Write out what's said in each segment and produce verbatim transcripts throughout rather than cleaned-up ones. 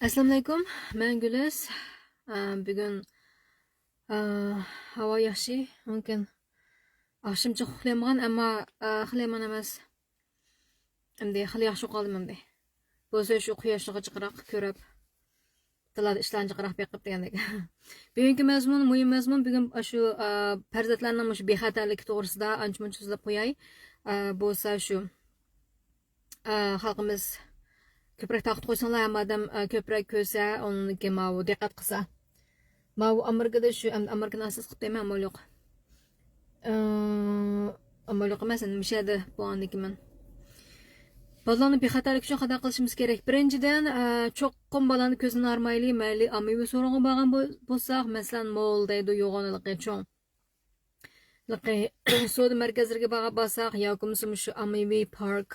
ئەسسالامۇئەلەيكۇم، مەن گۈلىز. ئە، بۈگۈن، ئە، ھاۋا ياخشى، مۇمكىن ئاخشىمچە ئۇخلىيالمىغان، ئەمما، ئە، خېلى يامان ئەمەس. ئەمدى خېلى ياخشى ئۇخلىدىم ئەمدى. بولسا شۇ قۇياشلىقى جىقراق كۆرۈپ، دالادا ئىشلارنى جىقراق بېقىپ دېگەندەك. بۈگۈنكى مەزمۇن، مۇھىم مەزمۇن، بۈگۈن شۇ، ئە، پەرزەنتلەرنىڭ مۇشۇ بېخەتەرلىكى توغرىسىدا ئانچە-مۇنچە سۆزلەپ قوياي. ئە، بولسا شۇ ئە، خەلقىمىز كۆپرەك تارقىتىپ قويساڭلار، ھەممە ئادەم، ئە، كۆپرەك كۆرسە، ئۇنىڭدىن كېيىن ماۋۇ دىققەت قىلسا. ماۋۇ ئامېرىكىدا شۇ، ئەمدى ئامېرىكىنى ئاساس قىلىپ دەيمەن، ئامال يوق. ئە، ئامال يوق ئەمەس، ئەمدى مۇشۇ يەردە بولغاندىن كېيىن مەن. بالىلارنى بىخەتەرلىك ئۈچۈن قانداق قىلىشىمىز كېرەك؟ بىرىنچىدىن، ئە، چوقۇم بالىنى كۆزدىن ئايرىمايلى، مەيلى ئاممىۋى سورۇنغا بارغان بول-، بولساق، مەسىلەن، مول دەيدۇ، يوغان ھېلىقى چوڭ. ھېلىقى سودا مەركەزلىرىگە بارغان بارساق ياكى بولمىسا مۇشۇ ئاممىۋى پارك،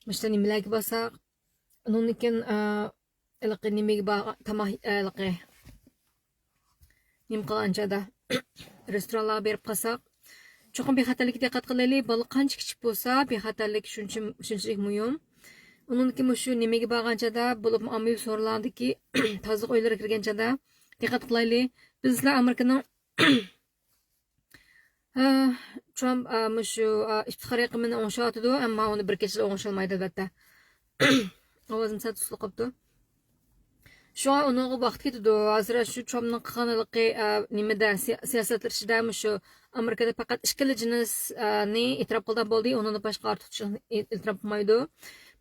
مۇشۇ نېمىلەرگە بارساق، ئۇنىڭدىن كېيىن، ئە، ھېلىقى نېمىگە بار-، تاماق، ھېلىقى نېمە قىلغان چاغدا رېستورانلارغا بېرىپ قالساق، چوقۇم بىخەتەرلىككە دىققەت قىلايلى. بالا قانچە كىچىك بولسا، بىخەتەرلىك شۇنچە، شۇنچىلىك مۇھىم. ئۇنىڭدىن كېيىن مۇشۇ نېمىگە بارغان چاغدا، بولۇپمۇ ئاممىۋى سورۇنلاردىكى تازىلىق ئۆيلىرىگە كىرگەن چاغدا دىققەت قىلايلى. بىزلەر ئامېرىكىنىڭ ھە، ترامپ، ئا، مۇشۇ، ئا، ئىپتىخار يېقىمىنى ئوڭشاۋاتىدۇ، ئەمما ئۇنى بىر كېچىدە ئوڭشالمايدۇ، ئەلۋەتتە. ئاۋازىم سەل تۇتۇلۇپ قاپتۇ. شۇڭا ئۇنىڭغا ۋاقىت كېتىدۇ. ھازىر شۇ ترامپنىڭ قىلغان ھېلىقى، ئا، نېمىدە، سىيا-، سىياسەتلىرى ئىچىدە مۇشۇ ئامېرىكىدا پەقەت ئىككىلا جىنس، ئا، نى ئېتىراپ قىلغان بولدى، ئۇنىڭدىن باشقا ئارتۇقچىلىقنى ئېتىراپ قىلمايدۇ.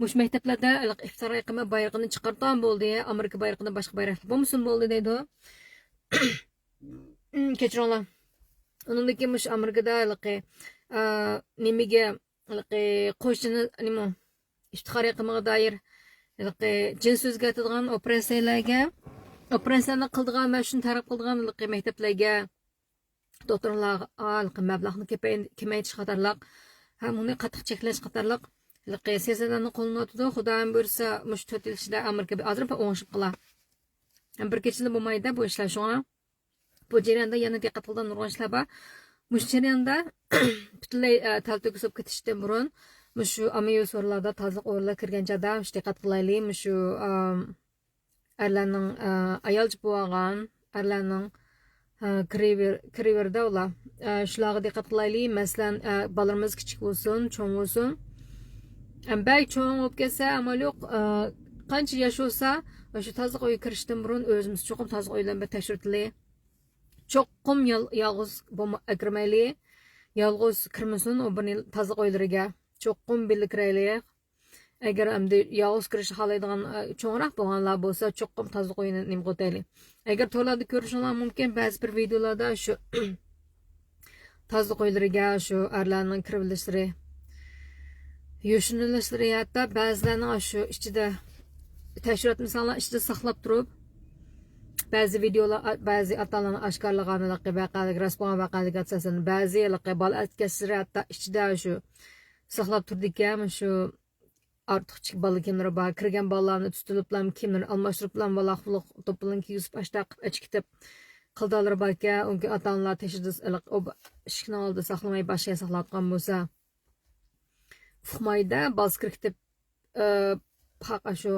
مۇشۇ مەكتەپلەردە ھېلىقى ئىپتىخار يېقىمى بايرىقىنى چىقارتىدىغان بولدى، ئامېرىكا بايرىقىدىن باشقا بايراقلار بولمىسۇن بولدى دەيدۇ. ئىم، كەچۈرۈڭلار. ئۇنىڭدىن كېيىن مۇشۇ ئامېرىكىدا ھېلىقى، ئا، نېمىگە، ھېلىقى قوشنا نېمە، ئىپتىخار يېقىمىغا دائىر ھېلىقى جىنس ئۆزگەرتىدىغان ئوپېراتسىيەلەرگە، ئوپېراتسىيەلەرنى قىلىدىغان ۋە شۇنى تەرغىب قىلىدىغان ھېلىقى مەكتەپلەرگە، دوختۇرلارغا ھېلىقى مەبلەغنى كېپەي-، كېمەيتىش قاتارلىق، ھەم ئۇنى قاتتىق چەكلەش قاتارلىق ھېلىقى سىياسەتلەرنى قوللىنىۋاتىدۇ. خۇدايىم بۇيرۇسا، مۇشۇ تۆت يىل ئىچىدە ئامېرىكا ھازىر ئوڭشىلىپ قالار. ھەم بىر كېچىدە بولمايدۇ بۇ ئىشلار شۇڭا. بۇ جەرياندا يەنە دىققەت قىلىدىغان نۇرغۇن ئىشلار بار. مۇشۇ جەرياندا پۈتۈنلەي، ئە، تەلتۆكۈس بولۇپ كېتىشتىن بۇرۇن، مۇشۇ ئاممىۋى سورۇنلاردا تازىلىق ئورۇنلار كىرگەن چاغدا مۇشۇ دىققەت قىلايلى. مۇشۇ، ئام، ئەرلەرنىڭ، ئە، ئايالچە بولغان ئەرلەرنىڭ، ئە، كىرىۋېر-، كىرىۋېرىدۇ ئۇلار. ئە، شۇلارغا دىققەت قىلايلى. مەسىلەن، ئە، بالىلىرىمىز كىچىك بولسۇن، چوڭ بولسۇن. ئە، بەك چوڭ بولۇپ كەتسە ئامال يوق. ئە، قانچە ياش بولسا، شۇ تازىلىق ئۆيگە كىرىشتىن بۇرۇن ئۆزىمىز چوقۇم تازىلىق ئۆيلەرنى بىر تەكشۈرتىلى. چوقۇم يال-، يالغۇز بولما-، كىرمەيلى. يالغۇز كىرمىسۇن ئۇ بىر تازىلىق ئۆيلىرىگە. چوقۇم بىللە كىرەيلى. ئەگەر ئەمدى يالغۇز كىرىشنى خالايدىغان، ئە، چوڭراق بولغانلار بولسا، چوقۇم تازىلىق ئۆيىنى نېمە قىلىۋېتەيلى. ئەگەر تورلاردا كۆرۈشۈڭلار مۇمكىن، بەزى بىر ۋىدېئولاردا شۇ تازىلىق ئۆيلىرىگە شۇ ئەرلەرنىڭ كىرىۋېلىشلىرى، يوشۇرۇنۇۋېلىشلىرى، ھەتتا بەزىلەرنىڭ شۇ ئىچىدە تەكشۈرۈۋاتمىساڭلار، ئىچىدە ساقلاپ تۇرۇپ، بەزى ۋىدېئولار، بەزى ئاتالارنىڭ ئاشكارىلىغان ۋەقەلىك، راست بولغان ۋەقەلىككە ئاساسەن، بەزى ھېلىقى بالا ئەتكەسلىرى ھەتتا ئىچىدە شۇ ساقلاپ تۇرىدىكەن، شۇ ئارتۇقچە بالا كىيىملىرى بار، كىرگەن بالىلارنى تۇتۇلۇپلا، كىيىملىرىنى ئالماشتۇرۇپلا، ۋالاق-پۇلۇق دوپپىلىرىنى كىيگۈزۈپ، ئاشتاق ئەچىكىتىپ قىلىدىغانلىرى باركەن. ئۇنكى ئاتا-ئانىلار تېشىدا ئىشىكنىڭ ئالدىدا ساقلىماي، باشقا يەردە ساقلاۋاتقان بولسا، ئۇقمايدۇ، بالىسى كىرىپ كېتىپ، ئە، پاق ئاشۇ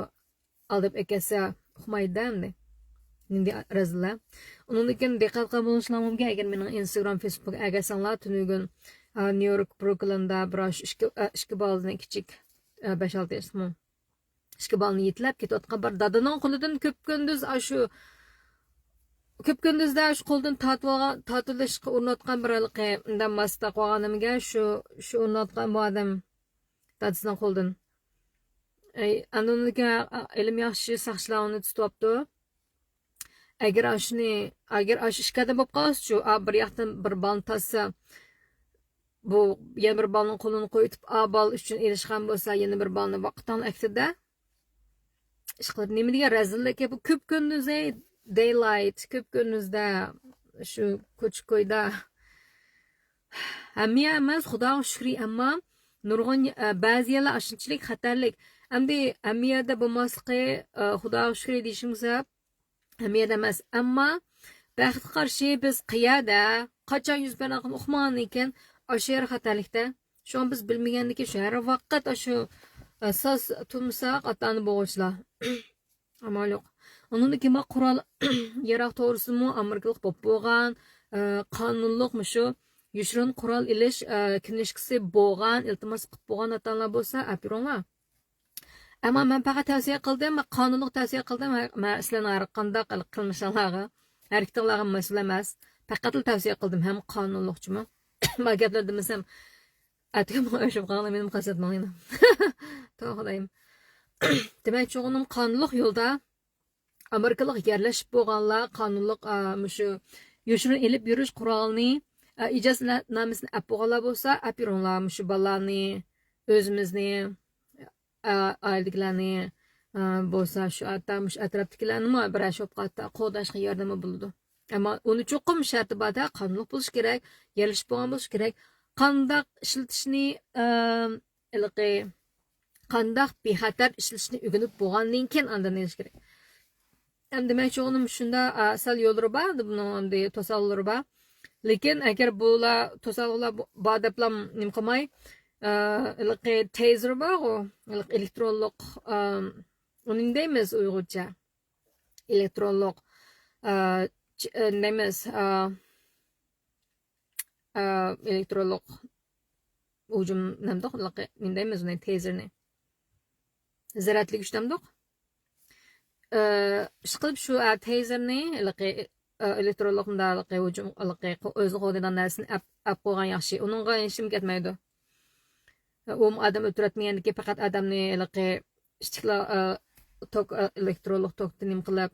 ئالداپ ئەكەتسە، ئۇقمايدۇ ئەمدى. نېمىدى رەزىللەر. ئۇنىڭدىن كېيىن دىققەت قىلغان بولۇشلار مۇمكىن، ئەگەر مېنىڭ ئىنستاگرام، فېيسبۇكقا ئەگەرسەڭلار، تۈنۈگۈن، ئە، نيۇ يورك بروكلىندا بىر ئاشۇ ئىككى، ئە، ئىككى بالىنى كىچىك، ئە، بەش-ئالتە ياشلىقمۇ؟ ئىككى بالىنى يېتىلەپ كېتىۋاتقان بىر دادىنىڭ قولىدىن كۈپكۈندۈز ئاشۇ، كۈپكۈندۈزدە شۇ قولدىن تارتىۋالغان، تارتىۋېلىشقا ئۇرۇنۇۋاتقان بىر ھېلىقى، مۇنداق ماسكا تاقىۋالغان نېمىگە شۇ، شۇ ئۇرۇنۇۋاتقان بۇ ئادەم دادىسىنىڭ قولىدىن. ئەي، ئاندىن كېيىن ئىلىم ياخشى ساقچىلار ئۇنى تۇتۇۋاپتۇ. ئەگەر ئاشۇنى، ئەگەر ئاشۇ ئىككى ئادەم بولۇپ قالسىچۇ، ئا، بىر ياقتىن بىر بالىنى تارتسا، بۇ يەنە بىر بالىنىڭ قولىنى قويۇۋېتىپ، ئا، بالا ئۈچۈن ئېلىشقان بولسا، يەنە بىر بالىنى ۋاقىتاڭلا ئەكتىدە. ئىشقىلىپ، نېمە دېگەن رەزىللىك بۇ، كۈپكۈندۈزى، دەيلايت، كۈپكۈندۈزدە، شۇ كوچا-كويدا. ھەممە يەر ئەمەس، خۇداغا شۈكرى، ئەمما نۇرغۇن، ئە، بەزى يەرلەر ئاشۇنچىلىك خەتەرلىك. ئەمدى ھەممە يەردە بولماسلىقى، ئە، خۇداغا شۈكرى دېيىشىمىز سەۋەب، ھەممە يەردە ئەمەس. ئەمما بەختكە قارشى بىز قەيەردە، قاچان يۈز بېرىدىغانلىقىنى ئۇقمىغاندىن كېيىن، ئاشۇ يەر خەتەرلىكتە. شۇڭا بىز بىلمىگەندىكىن شۇ ھەر ۋاقىت ئاشۇ، ئە، ساز تۇرمىساق، ئاتا-ئانا بولغۇچىلار. ئامال يوق. ئۇنىڭدىن كېيىن بار قورال ياراغ توغرىسىدىمۇ ئامېرىكىلىق بولۇپ بولغان، ئە، قانۇنلۇق مۇشۇ يوشۇرۇن قورال ئېلىش، ئە، كىنىشكىسى بولغان، ئىلتىماس قىلىپ بولغان ئاتا-ئانىلار بولسا ئەپىرىڭلار. ئەمما مەن پەقەت تەۋسىيە قىلدىم، قانۇنلۇق تەۋسىيە قىلدىم. مەن سىلەرنىڭ ھەر قانداق قىلمىشىڭلارغا، ھەرىكىتىڭلارغا مەسئۇل ئەمەس. پەقەتلا تەۋسىيە قىلدىم، ھەم قانۇنلۇقچىمۇ. ما گەپلەر دېمىسەم، ئەتىگە ماڭا ئۆچۈپ قالغان مېنىڭ قەسەت ماڭىنا. توۋا خۇدايىم. دېمەكچى بولغىنىم قانۇنلۇق يولدا ئامېرىكىلىق يەرلىشىپ بولغانلار قانۇنلۇق، ئا، مۇشۇ يوشۇرۇن ئېلىپ يۈرۈش قورالىنى، ئا، ئىجازەتنامىسىنى ئەپ بولغانلار بولسا ئەپ يۈرۈڭلار، مۇشۇ بالىلارنى، ئۆزىمىزنى، ئا، ئائىلىدىكىلەرنى، ئا، بولسا شۇ ئەتە مۇشۇ ئەتراپتىكىلەرنىمۇ بىرەر شوپقا قوغداشقا ياردىمى بولىدۇ. ئەمما ئۇنى چوقۇم شەرتى باردا قانۇنلۇق بولۇشى كېرەك، يەرلىشىپ بولغان بولۇشى كېرەك. قانداق ئىشلىتىشنى، ئا، ھېلىقى قانداق بىخەتەر ئىشلىتىشنى ئۆگىنىپ بولغاندىن كېيىن ئاندىن ئېلىش كېرەك. ئەمدى دېمەكچى بولغىنىم شۇنداق، ئا، سەل يوللىرى بار، ئەمدى بۇنىڭ ئەمدى توسالغۇلىرى بار. لېكىن ئەگەر بۇلار توسالغۇلار بار دەپلا نېمە قىلماي، ئا، ھېلىقى تەيزېر بارغۇ، ھېلىقى ئېلېكترونلۇق، ئا، ئۇنى نېمە دەيمىز ئۇيغۇرچە؟ ئېلېكترونلۇق، ئا، چ-، ئا، نېمە دەيمىز؟ ئا، ئا، ئېلېكترونلۇق ھۇجۇم نېمىدۇق؟ ھېلىقى نېمە دەيمىز ئۇنى؟ تەيزېرنى. زەرەتلىك كۈچ دەمدۇق؟ ئا، ئىشقىلىپ شۇ، ئا، تەيزېرنى ھېلىقى، ئا، ئېلېكترونلۇق مۇنداق ھېلىقى ھۇجۇم، ھېلىقى قو-، ئۆزىنى قوغدايدىغان نەرسىنى ئەپ، ئەپ قويغان ياخشى. ئۇنىڭغا ھېچنېمە كەتمەيدۇ. ئومۇم ئادەم ئۆلتۈرۈۋەتمىگەندىكى پەقەت ئادەمنى ھېلىقى ئىشتىكلا، ئا، توك، ئا، ئېلېكترونلۇق توكتا نېمە قىلىپ،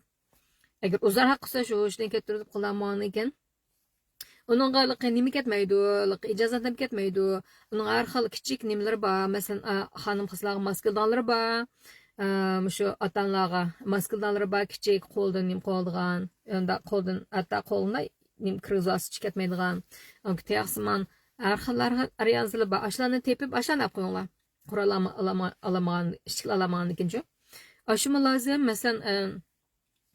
ئەگەر ئۇزارراق قىلسا شۇ ئىشتىن كەتتۈرۈپ قىلالمىغاندىكىن، ئۇنىڭغا ھېلىقى نېمە كەتمەيدۇ، ھېلىقى ئىجازەت نېمە كەتمەيدۇ. ئۇنىڭ ھەر خىل كىچىك نېمىلىرى بار. مەسىلەن، ئا، خانىم قىزلارغا ماسكا ئالىدىغانلىرى بار. ئا، مۇشۇ ئاتا ئانىلارغا ماسكا ئالىدىغانلىرى بار، كىچىك قولدىن نېمە قىلىدىغان، ئۇنداق قولدىن، ھەتتا قولىنى نېمە كىرگۈزۈۋالسا كەتمەيدىغان. ئانكى تېخىسىمان ھەر خىل، ھەر خىل ئارىيانسىلى بار. ئاشۇلارنى تېپىپ، ئاشۇلارنى ئەپ قويۇڭلار. قورال ئالما-، ئالالمىغان، ئىشتىكلا ئالالمىغاندىكىنچۇ. ئاشۇمۇ لازىم، مەسىلەن، ئە،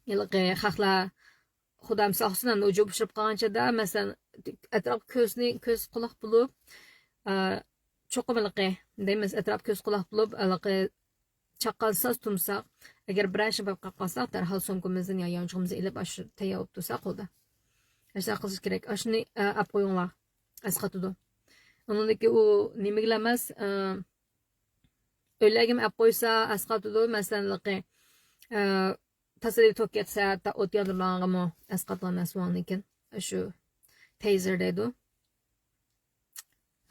ھېلىقى خەقلەر خۇدام ساقلىسۇن، ئەمدى ھۇجۇم ئۇچراپ قالغان چاغدا، مەسىلەن، ئەتراپقا كۆزنى، كۆز قۇلاق بولۇپ، ئە، چوقۇم ھېلىقى دەيمىز، ئەتراپ كۆز قۇلاق بولۇپ، ھېلىقى چاققان ساز تۇمساق، ئەگەر بىرەر ئىش بولۇپ قالساق، دەرھال سومكىمىزدىن يا يانچۇقىمىزدىن ئېلىپ، ئاشۇ تەييار بولۇپ تۇرسا قولدا. ئاشۇنداق قىلىش كېرەك. ئاشۇنى، ئە، ئەپ قويۇڭلار. ئەسقاتىدۇ. ئۇنىڭدىكى ئۇ نېمىگىلا ئەمەس، ئە، ئۆيلەرگىمۇ ئەپ قويسا ئەسقاتىدۇ. مەسىلەن، ھېلىقى، ئە، تاسادىپىي توك كەتسە، ھەتتا ئوت ياندۇرمىغانغىمۇ ئەسقاتىدىغان نەرسە بولغاندىكىن. شۇ تەيزېر دەيدۇ.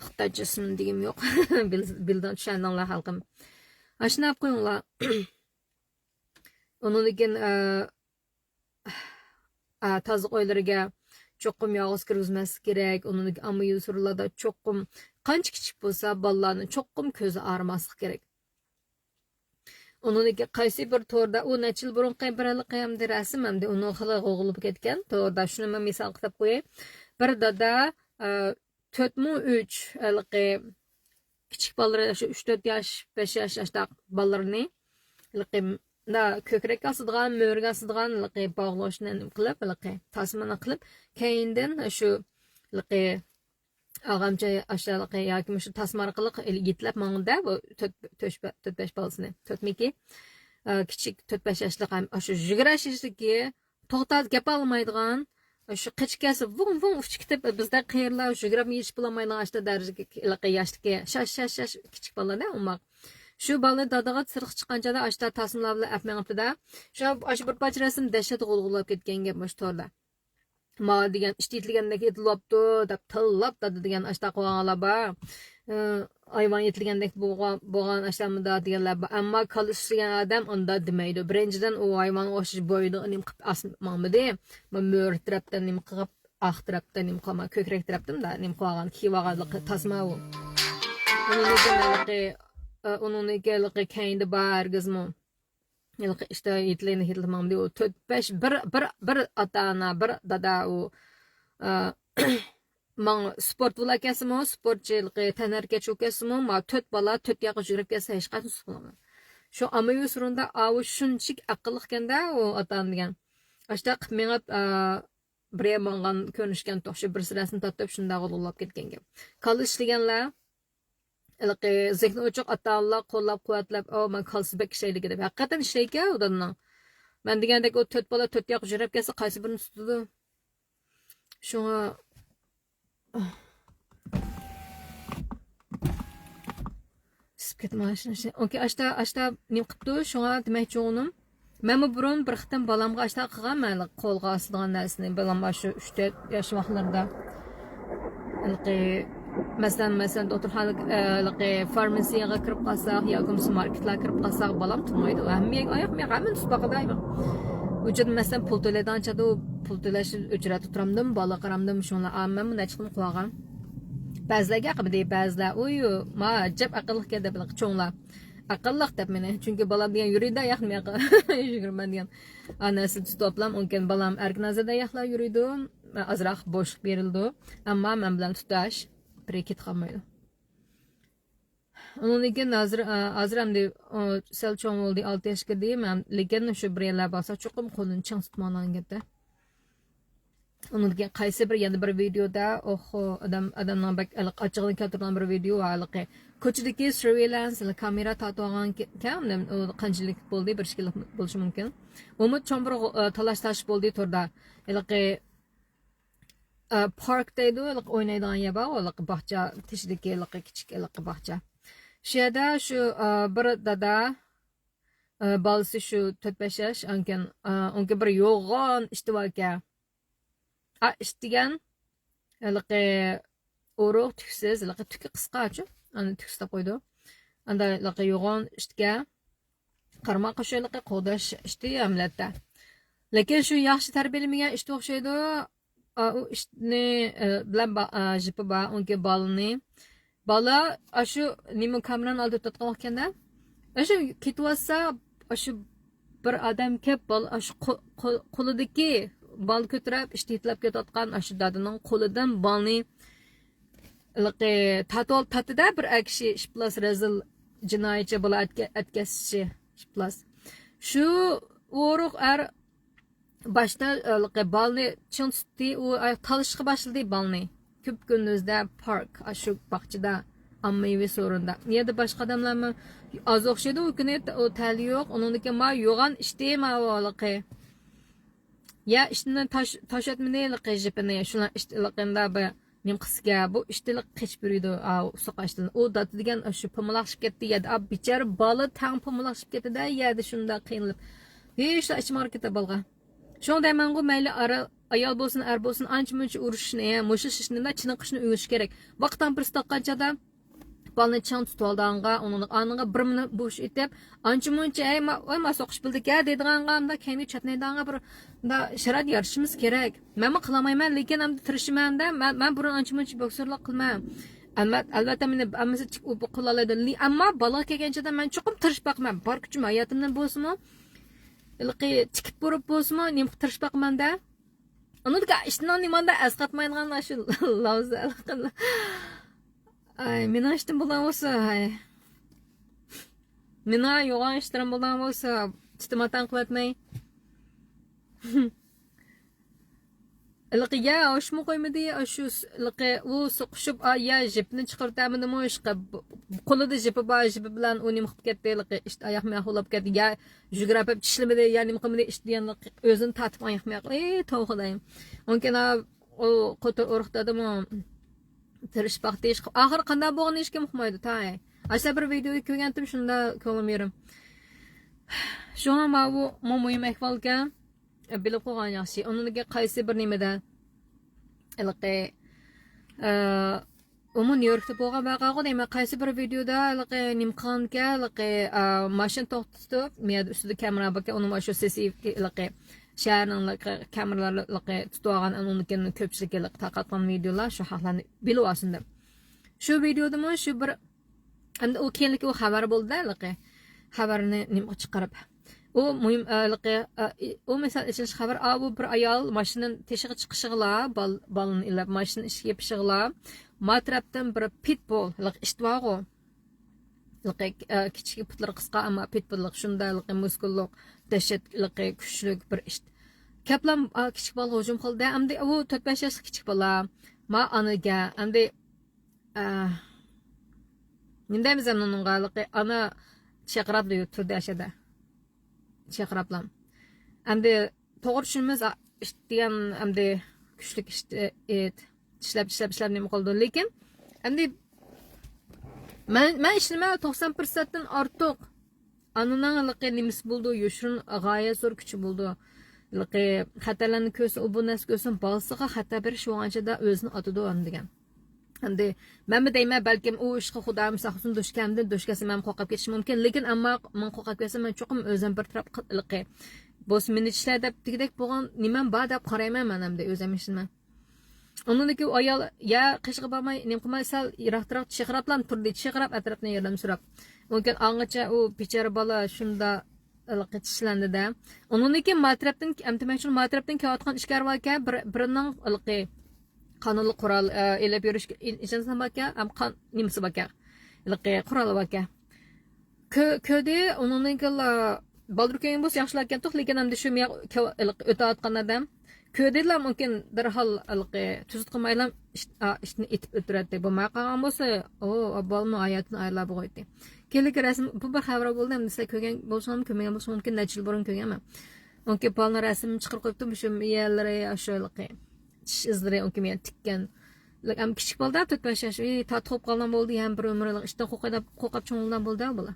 خىتايچە ئىسمىنى دېگۈم يوق. بىل-، بىلدىڭ، چۈشەندىڭلار خەلقىم. ئاشۇنى ئەپ قويۇڭلار. ئۇنىڭدىن كېيىن، ئە، ئە، تازىلىق ئۆيلىرىگە چوقۇم يالغۇز كىرگۈزمەسلىك كېرەك. ئۇنىڭدىن كېيىن ئاممىۋى سورۇنلاردا چوقۇم قانچە كىچىك بولسا بالىلارنى چوقۇم كۆزى ئاغرىماسلىق كېرەك. ئۇنىڭدىن كېيىن قايسى بىر توردا، ئۇ نەچچە يىل بۇرۇنقى بىر ھېلىقى ئەمدى رەسىم، ئەمدى ئۇنىڭ خېلى غۇلغۇلا بولۇپ كەتكەن. توردا شۇنى مەن مىسال قىلىپ قوياي. بىر دادا، ئە، تۆت مۇ ئۈچ ھېلىقى كىچىك بالىلىرى، شۇ ئۈچ تۆت ياش، بەش ياش، ياشتاق بالىلىرىنى ھېلىقى مۇندا كۆكرەككە ئاسىدىغان، مۈرىگە ئاسىدىغان ھېلىقى باغلاشنى قىلىپ، ھېلىقى تاسمىنى قىلىپ، كەينىدىن شۇ ھېلىقى ئارغامچا ئاشۇ ھېلىقى ياكى مۇشۇ تاسما ئارقىلىق يېتىلەپ ماڭدى بۇ تۆت، تۆت، تۆت بەش بالىسىنى. تۆتمىكى، ئە، كىچىك تۆت بەش ياشلىق ھەم ئاشۇ يىگىرمە ياشلىكى توختاپ گەپ ئالمايدىغان، شۇ قېچىپ كەلسە ۋۇڭ ۋۇڭ ئۇچۇپ كېتىپ، بىزدەك قېرىلار يۈگۈرۈپ يېتىشىپ بولالمايدىغان ئاشتا دەرىجىدىكى ياشتىكى شاش شاش شاش كىچىك بالىلاردا ئوماق. شۇ بالىنى دادىغا سىرتقا چىققان چاغدا ئاشتا تاسمىلار بىلەن ئەپ مېڭىپتىدە. شۇ، ئاشۇ بىر پارچە رەسىم دەھشەت غۇلغۇلاپ كەتكەن گەپ مۇشۇ توردا. ما دېگەن ئىت يېتىلگەندەك يېتىلىۋاپتۇ دەپ تىللاپ دادا دېگەن ئاشتا قويغانلار بار. ئى، ھايۋان يېتىلگەندەك بولغان، بولغان ئاشتا مۇنداق دېگەنلەر بار. ئەمما كاللىسى ئىشلىگەن ئادەم ئۇنداق دېمەيدۇ. بىرىنچىدىن، ئۇ ھايۋانغا ئوخشاش بوينىغا نېمە قىلىپ ئاسمىغان ماڭمىدى. ما مۈرە تەرەپتىن نېمە قىلىپ، ئارقا تەرەپتىن نېمە قىلما، كۆكرەك تەرەپتىن دا نېمە قىلىۋالغان، كىيىۋالغانلىقى تاسما ئۇ. ئۇنىڭدىن كېيىن ھېلىقى، ئى، ئۇنىڭدىن كېيىن ھېلىقى كەينىدە بار ھەرگىزمۇ. ھېلىقى ئىشتا يېتىلىنى يېتىلماڭدى. ئۇ تۆت، بەش، بىر، بىر، بىر ئاتا-ئانا، بىر دادا ئۇ، ئا، ماڭ سپورت بولا كەلسىمۇ، سپورتچى ھېلىقى تەنھەرىكەتچى بولۇپ كەلسىمۇ، ما تۆت بالا تۆت ياققا يۈگۈرۈپ كەلسە، ھېچقاچان سۇس بولمايدۇ. شۇ ئاممىۋى سورۇندا ئاۋۇ شۇنچىلىك ئەقىللىقكەندە ئۇ ئاتا-ئانا دېگەن. ئاشۇنداق قىلىپ مېڭىپ، ئا، بىر يەر ماڭغان كۆرۈنۈشكەن توق، شۇ بىرسى رەسىم تارتىپ شۇنداق غۇلغۇلاپ كەتكەن گەپ. كاللا ئىشلىگەنلەر، ھېلىقى زېھنى ئوچۇق ئاتا-ئانىلار قوللاپ-قۇۋۋەتلەپ، ئاۋۇ ماڭا كاللىسى بەك ئىشلەيدىكەن دەپ. ھەقىقەتەن ئىشلەيدىكەن ئۇ دادىنىڭ. مەن دېگەندەك ئۇ تۆت بالا تۆت ياققا يۈرەپ كەتسە قايسى بىرىنى تۇتىدۇ؟ شۇڭا ئىسسىپ كەتمەن. ئوكەي، ئاشتا ئاشتا نېمە قىپتۇ؟ شۇڭا دېمەكچى بولغىنىم، مەنمۇ بۇرۇن بىر قېتىم بالامغا ئاشتا قىلغان، مەن قولغا ئاسىدىغان نەرسىنى، بالام شۇ ئۈچ تۆت ياش ۋاقىتلىرىدا. ھېلىقى، مەسىلەن، مەسىلەن، دوختۇرخانا، ھېلىقى فارماسىيەگە كىرىپ قالساق ياكى بولمىسا ماركېتلارغا كىرىپ قالساق، بالام تۇرمايدۇ. ھەممە يەرگە ئاياق مېڭە، ھەممىنى تۇتۇپ باقىدۇ. ئۇچۇردا، مەسىلەن، پۇل تۆلەيدىغان چاغدا پۇل تۆلەش ئۆچرەتتە تۇرامدىم، بالا قارامدىم، شۇڭلار، ئا، مەنمۇ نەچچە قېتىم قىلىۋالغان. بەزىلەرگە ياقمىدى، بەزىلەر، ئۇي، ما، ئەجەب ئەقىللىقكەن دەپ، چوڭلار. ئەقىللىق دەپ مېنى، چۈنكى بالام دېگەن يۈرىدۇ، ياق، مەن يۈگۈرىمەن دېگەن. ئا، نەرسە تۇتۇپ، ئۇنكىن بالام ئەركىن ئازادە ياقلا يۈرىدۇ. ئازراق بوشلۇق بېرىلىدۇ. ئەمما مەن بىلەن تۇتاش بىرى كېتىپ قالمايدۇ. ئۇنىڭدىن كېيىن ھازىر، ھازىر ئەمدى ئۇ سەل چوڭ بولدى، ئالتە ياشقا كىردى. مەن، لېكىن شۇ بىر يەرلەر بارسا چوقۇم قولىنى چىڭ تۇتماڭلار، ھەرگەتتە. ئۇنىڭدىن كېيىن قايسى بىر، يەنە بىر ۋىدېيودا، ئوخو، ئادەم، ئادەمنىڭ بەك ئېلىق ئاچچىقىنى كەلتۈرىدىغان بىر ۋىدېيو ھېلىقى. كوچىدىكى سۈرۋېيلانس، كامېرا تارتىۋالغان كەم، ئۇ قانچىلىك بولدى، بىر ئىككى يىللىق بولۇشى مۇمكىن. ئۇمۇ چوڭ بىر، ئە، تالاش تارتىش بولدى توردا. ھېلىقى، ئە، پارك دەيدۇ، ھېلىقى ئوينايدىغان يەر بار، ھېلىقى باغچە تېشىدىكى ھېلىقى كىچىك ھېلىقى باغچە. شۇ يەردە شۇ، ئە، بىر دادا، ئە، بالىسى شۇ تۆت بەش ياش، ئانكەن، ئە، ئۇنىڭكى بىر يوغان ئىتى باركەن. ئا، ئىت دېگەن ھېلىقى ئورۇق، تۈكسىز، ھېلىقى تۈكى قىسقاچۇ، ئاندىن تۈكسىز دەپ قويىدۇ. ئاندا ھېلىقى يوغان ئىتكەن. قارىماققا شۇ ھېلىقى قوغداش ئىتى ئەمەلىيەتتە. لېكىن شۇ ياخشى تەربىيەلىمىگەن ئىت ئوخشايدۇ. ئا، ئۇ ئىتنى، ئە، بىلەن با-، ئا، جىپى بار، ئۇنىڭكى بالىنى. بالا ئاشۇ نېمە، كامېرانىڭ ئالدىدا تۇتقان ئىكەندە. ئاشۇ كېتىۋاتسا، ئاشۇ بىر ئادەم كەپ، بالا ئاشۇ قو-، قو-، قولىدىكى، بالا كۆتۈرۈپ، ئىت يېتىلەپ كېتىۋاتقان ئاشۇ دادىنىڭ قولىدىن بالىنى ھېلىقى تارتىۋال-، تارتتى-دە بىر ئەر كىشى، ئىپلاس رەزىل جىنايەتچى، بالا ئەتكە-، ئەتكەسچى، ئىپلاس. شۇ ئورۇق ئەر باشتا، ھېلىقى بالىنى چىڭ تۇتتى، ئۇ ئاياق تالىشىشقا باشلىدى بالىنى. كۈپ-كۈندۈزدە پارك، ئاشۇ باغچىدا، ئاممىۋى سورۇندا. يەنە باشقا ئادەملەرمۇ ئاز ئوخشىدى، ئۇ كۈنى ئۇ تەلىيى يوق. ئۇنىڭدىن كېيىن ما يوغان ئىتى ما ھېلىقى. يا ئىتنى تاش-، تاشلاتمىدى ھېلىقى جىپىنى. شۇلار ئىت ھېلىقىندا بىر نېمە قىلسىكەن، بۇ ئىت ھېلىقى قېچىپ يۈرىدۇ، ئا، ئۇ سوقا ئىتىدىن. ئۇ دادا دېگەن شۇ پومىلاقشىپ كەتتى يەردە. ئا، بىچارە بالا تەڭ پومىلاقشىپ كەتتى-دە يەردە شۇنداق قىينىلىپ. ھېچلا ئىچ ماركېتتا بالغا. شۇڭا دەيمەنغۇ، مەيلى ئارا-، ئايال بولسۇن، ئەر بولسۇن، ئانچە-مۇنچە ئۇرۇشۇشنى، مۇشۇ ئىشنى، چېنىقىشنى ئۆگىنىش كېرەك. ۋاقىت تامپىرىسى تاققان چاغدا بالىنى چىڭ تۇتۇۋالىدىغانغا، ئۇنىڭ ئارنىغا بىر مىنۇت بوش ئېتىپ، ئانچە-مۇنچە، ئەي، ما-، ئەي، ما سوقۇش بىلدىكەن دەيدىغانغا، ئۇنداق كەينىگە چەتنەيدىغانغا بىر ئۇنداق شارائىت يارىتىشىمىز كېرەك. مەنمۇ قىلالمايمەن، لېكىن ئەمدى تىرىشىمەن-دە، مەن، مەن بۇرۇن ئانچە-مۇنچە بوكسورلۇق قىلمەن. ئەلۋەت-، ئەلۋەتتە، مېنى ھەممىسى چىق-، ئۇ قىلالايدۇ. لى-، ئەمما بالىغا كەلگەن چاغدا مەن چوقۇم تىرىشىپ باقىمەن. بار كۈچۈم ھاياتىمدىن بولسىمۇ، ھېلىقى تىكىپ بۇرۇپ بولسىمۇ، نېمە قىلىپ تىرىشىپ باقىمەن-دە. ئۇنىڭدىكى ئىشتىنىڭ نېمانداق ئەسقاتمايدىغان ئاشۇ لاۋزا. ئاي، مېنىڭ ئىشتىم بولغان بولسا، ھاي. مېنىڭ يوغان ئىشلىرىم بولغان بولسا، تىتىماتان قىلىۋەتمەي. ھېلىقى يا ھوشمۇ قويمىدى، ئاشۇ س-، ھېلىقى ئۇ سوقۇشۇپ، ئا، يا جىپنى چىقىرتەلمىدىمۇ، ئىشقا ب-، قولىدا جىپى بار، جىپى بىلەن ئۇ نېمە قىلىپ كەتتى، ھېلىقى ئىت ئاياق مېياق بولاپ كەتتى، يا يۈگۈرۈپ چىشلىمىدى، يا نېمە قىلمىدى، ئىت دېگەن ئۆزىنى تارتىپ ئاياق مېياق، ئەي، توۋا خۇدايىم. ئۇنىڭ كېيىن ئا، ئۇ قوتۇر ئۇرۇق دادىمۇ تىرىشىپ باقتى، ئىشقا ئاخىرى قانداق بولغىنى ھېچكىم ئۇقمايدۇ، تاي. ئاشۇ بىر ۋىدېودا كۆرگەنتىم، شۇندا كۆڭلۈم يېرىم. شۇڭا ماۋۇ مۇ-، مۇھىم ئەھۋالكەن. ئە، بىلىپ قويغان ياخشى. ئۇنىڭدىكى قايسى بىر نېمىدە، ھېلىقى، ئە، ئۇمۇ نيۇ يوركتا بولغان ۋەقەغۇ دەيمەن. قايسى بىر ۋىدېودا ھېلىقى نېمە قىلغانىكەن، ھېلىقى، ئە، ماشىنا توختىتىپ، مۇ يەردە ئۈستىدە كامېرا باركەن، ئۇنىڭ شۇ سى سى تىۋى ھېلىقى شەھەرنىڭ ھېلىقى كامېرىلىرى ھېلىقى تۇتۇۋالغان، ئۇنىڭدىن كېيىن كۆپچىلىككە ھېلىقى تارقاتقان ۋىدېولار شۇ ھەقلەرنى بىلىۋالسۇن دەپ. شۇ ۋىدېودىمۇ شۇ بىر ئەمدى ئۇ كېيىنلىكى ئۇ خەۋەر بولدى-دە، ھېلىقى خەۋەرنى نېمىغا چىقىرىپ. ئۇ مۇھىم، ئە، ھېلىقى، ئە، ئۇ مىسال ئېچىلىش خەۋەر، ئا، بۇ بىر ئايال ماشىنىنى تېشىغا چىقىشىغىلا، بال-، بالىنى ئېلىپ ماشىنا ئىشىكى يېپىشىغىلا، ما تەرەپتىن بىر پىتبۇل، ھېلىقى ئىت بارغۇ. ھېلىقى، ئە، كىچىك پۇتلىرى قىسقا، ئەمما پىتبۇللۇق، شۇنداق ھېلىقى مۇسكۇللۇق، دەھشەت، ھېلىقى كۈچلۈك بىر ئىت. كەپلا، ئا، كىچىك بالىغا ھۇجۇم قىلدى. ئەمدى ئۇ تۆت بەش ياشلىق كىچىك بالا. ما ئانىگە، ئەمدى ئە، نېمە دەيمىز ئەمدى ئۇنىڭغا؟ ھېلىقى ئانا چىرقىراپلا تۇردى ئاشۇ يەردە. چىرقىراپلا. ئەمدى توغرا چۈشىنىمىز، ئىشت دېگەن ئەمدى كۈچلۈك ئىشت، ئىشلەپ، ئىشلەپ، ئىشلەپ نېمە قىلىدۇ. لېكىن ئەمدى مەن، مەن ئىشىنىمەن، توقسان پىرسەنتتىن ئارتۇق ئانىنىڭ ھېلىقى نېمىسى بولىدۇ، يوشۇرۇن غايەت زور كۈچى بولىدۇ. ھېلىقى خەتەرلەرنى كۆرسە، ئۇ بۇ نەرسە كۆرسە، بالىسىغا خەتەر بېرىش بولغانچە ئۆزىنى ئاتىدۇ ئەمدى دېگەن. ئەمدى مەنمۇ دەيمەن، بەلكىم ئۇ ئىشقا خۇدايىم ساقلىسۇن، دۇچ كەلمىدىم، دۇچ كەلسە مەن قورقۇپ كېتىشىم مۇمكىن. لېكىن ئەمما مەن قورقۇپ كەتسەم، مەن چوقۇم ئۆزۈم بىر تەرەپ قىلىقى بولسا مېنى چىشلەر دەپ دېگۈدەك بولغان نېمەم بار دەپ قارايمەن مەن ئەمدى ئۆزۈم ئىشىنىمەن. ئۇنىڭدىن كېيىن ئۇ ئايال يا قېشىغا بارماي، نېمە قىلماي، سەل يىراقراق چىرقىراپلا تۇردى، چىرقىراپ ئەتراپتىن ياردەم سوراپ. ئۇنىڭ كېيىن ئاڭغىچە ئۇ بىچارە بالا شۇنداق ھېلىقى چىشلاندى-دە. ئۇنىڭدىن كېيىن ما تەرەپتىن، ئەمدى مەن شۇ ما تەرەپتىن كېلىۋاتقان ئىشكەر باركەن، بىر، بىرىنىڭ ھېلىقى قانۇنلۇق قورال، ئە، ئېلىپ يۈرۈش ئىجازىسى باركەن، ھەم قان-، نېمىسى باركەن، ھېلىقى قورالى باركەن. كۆ-، كۆردى، ئۇنىڭدىن كېيىنلا بالدۇر كۆرگەن بولسا ياخشىلاكەنتۇق، لېكىن ئەمدى شۇ مېياق كە-، ھېلىقى ئۆتۈۋاتقان ئادەم كۆردىلا مۇمكىن دەرھال ھېلىقى تۈزۈت قىلمايلا ئىش-، ئا، ئىشتىن ئېتىپ ئۆلتۈرەتتى. بولماي قالغان بولسا، ئۇ بالىمۇ ھاياتىدىن ئايرىلا بولغۇيتتى. كېيىنلىكى رەسىم، بۇ بىر خەۋەر بولدى، ئەمدى سىلەر كۆرگەن بولسىڭىز، كۆرمىگەن بولسا مۇمكىن، نەچچە يىل بۇرۇن كۆرگەنمەن. ئۇنكى بالىنىڭ رەسىمىنى چىقىرىپ قويۇپتۇ، مۇشۇ يەرلىرى، ئاشۇ ھېلىقى چىش ئىزلىرى، ئۇنكى مېنى تىككەن. ئەمما كىچىك بالىدا، تۆت بەش ياش، ئى، تارتۇق بولۇپ قالغان بولدى، يەنە بىر ئۆمۈر ئىشتىن قورقاپ، قورقاپ چوڭ بولغان بولدى بالا.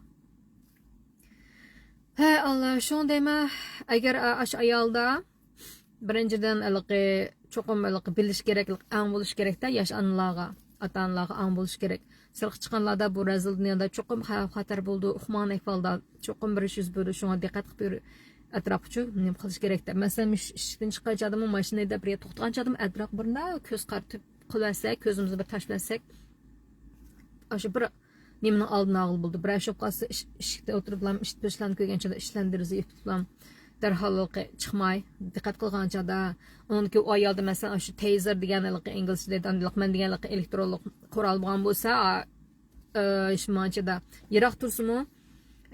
ھە، ئاللا، شۇڭا دەيمەن، ئەگەر ئا-، ئاشۇ ئايالدا، بىرىنچىدىن، ھېلىقى، چوقۇم ھېلىقى بىلىش كېرەك، ئاڭ بولۇش كېرەكتە، ياش ئانىلارغا، ئاتا-ئانىلارغا ئاڭ بولۇش كېرەك. سىرتقا چىققانلاردا بۇ رەزىل دۇنيادا چوقۇم خەۋپ-خەتەر بولىدۇ، ئۇقمىغان ئەھۋالدا چوقۇم بىر ئىش يۈز بېرىدۇ، شۇڭا دىققەت قىلىپ يۈر-، ئەتراپقا چۈ-، نېمە قىلىش كېرەكتە. مەسىلەن، مۇش-، ئىشىكتىن چىققان چاغدىمۇ، ماشىنا ھەيدەپ بىر يەردە توختىغان چاغدىمۇ، ئەتراپقا بىرلا كۆز قارىتىپ قىلىۋەتسەك، كۆزىمىزنى بىر تاشلىۋەتسەك، ئاشۇ بىر نېمىنىڭ ئالدىنى ئالغىلى بولىدۇ. بىرەر ئىش بولۇپ قالسا، ئىش-، ئىشىكتە ئولتۇرۇپلا، ئىش-، بىر ئىشلارنى كۆرگەن چاغدا ئىشلارنى دېرىزە يېپىپلا، دەرھال ھېلىقى چىقماي، دىققەت قىلغان چاغدا، ئۇنىڭدىكى ئۇ ئايالدا، مەسىلەن، شۇ تەيزېر دېگەن ھېلىقى ئىنگلىزچە دەيدىغان، مەن دېگەن ھېلىقى ئېلېكترونلۇق قورال بولغان بولسا، ئا، ئى، شۇ مانچىدا يىراق تۇرسىمۇ،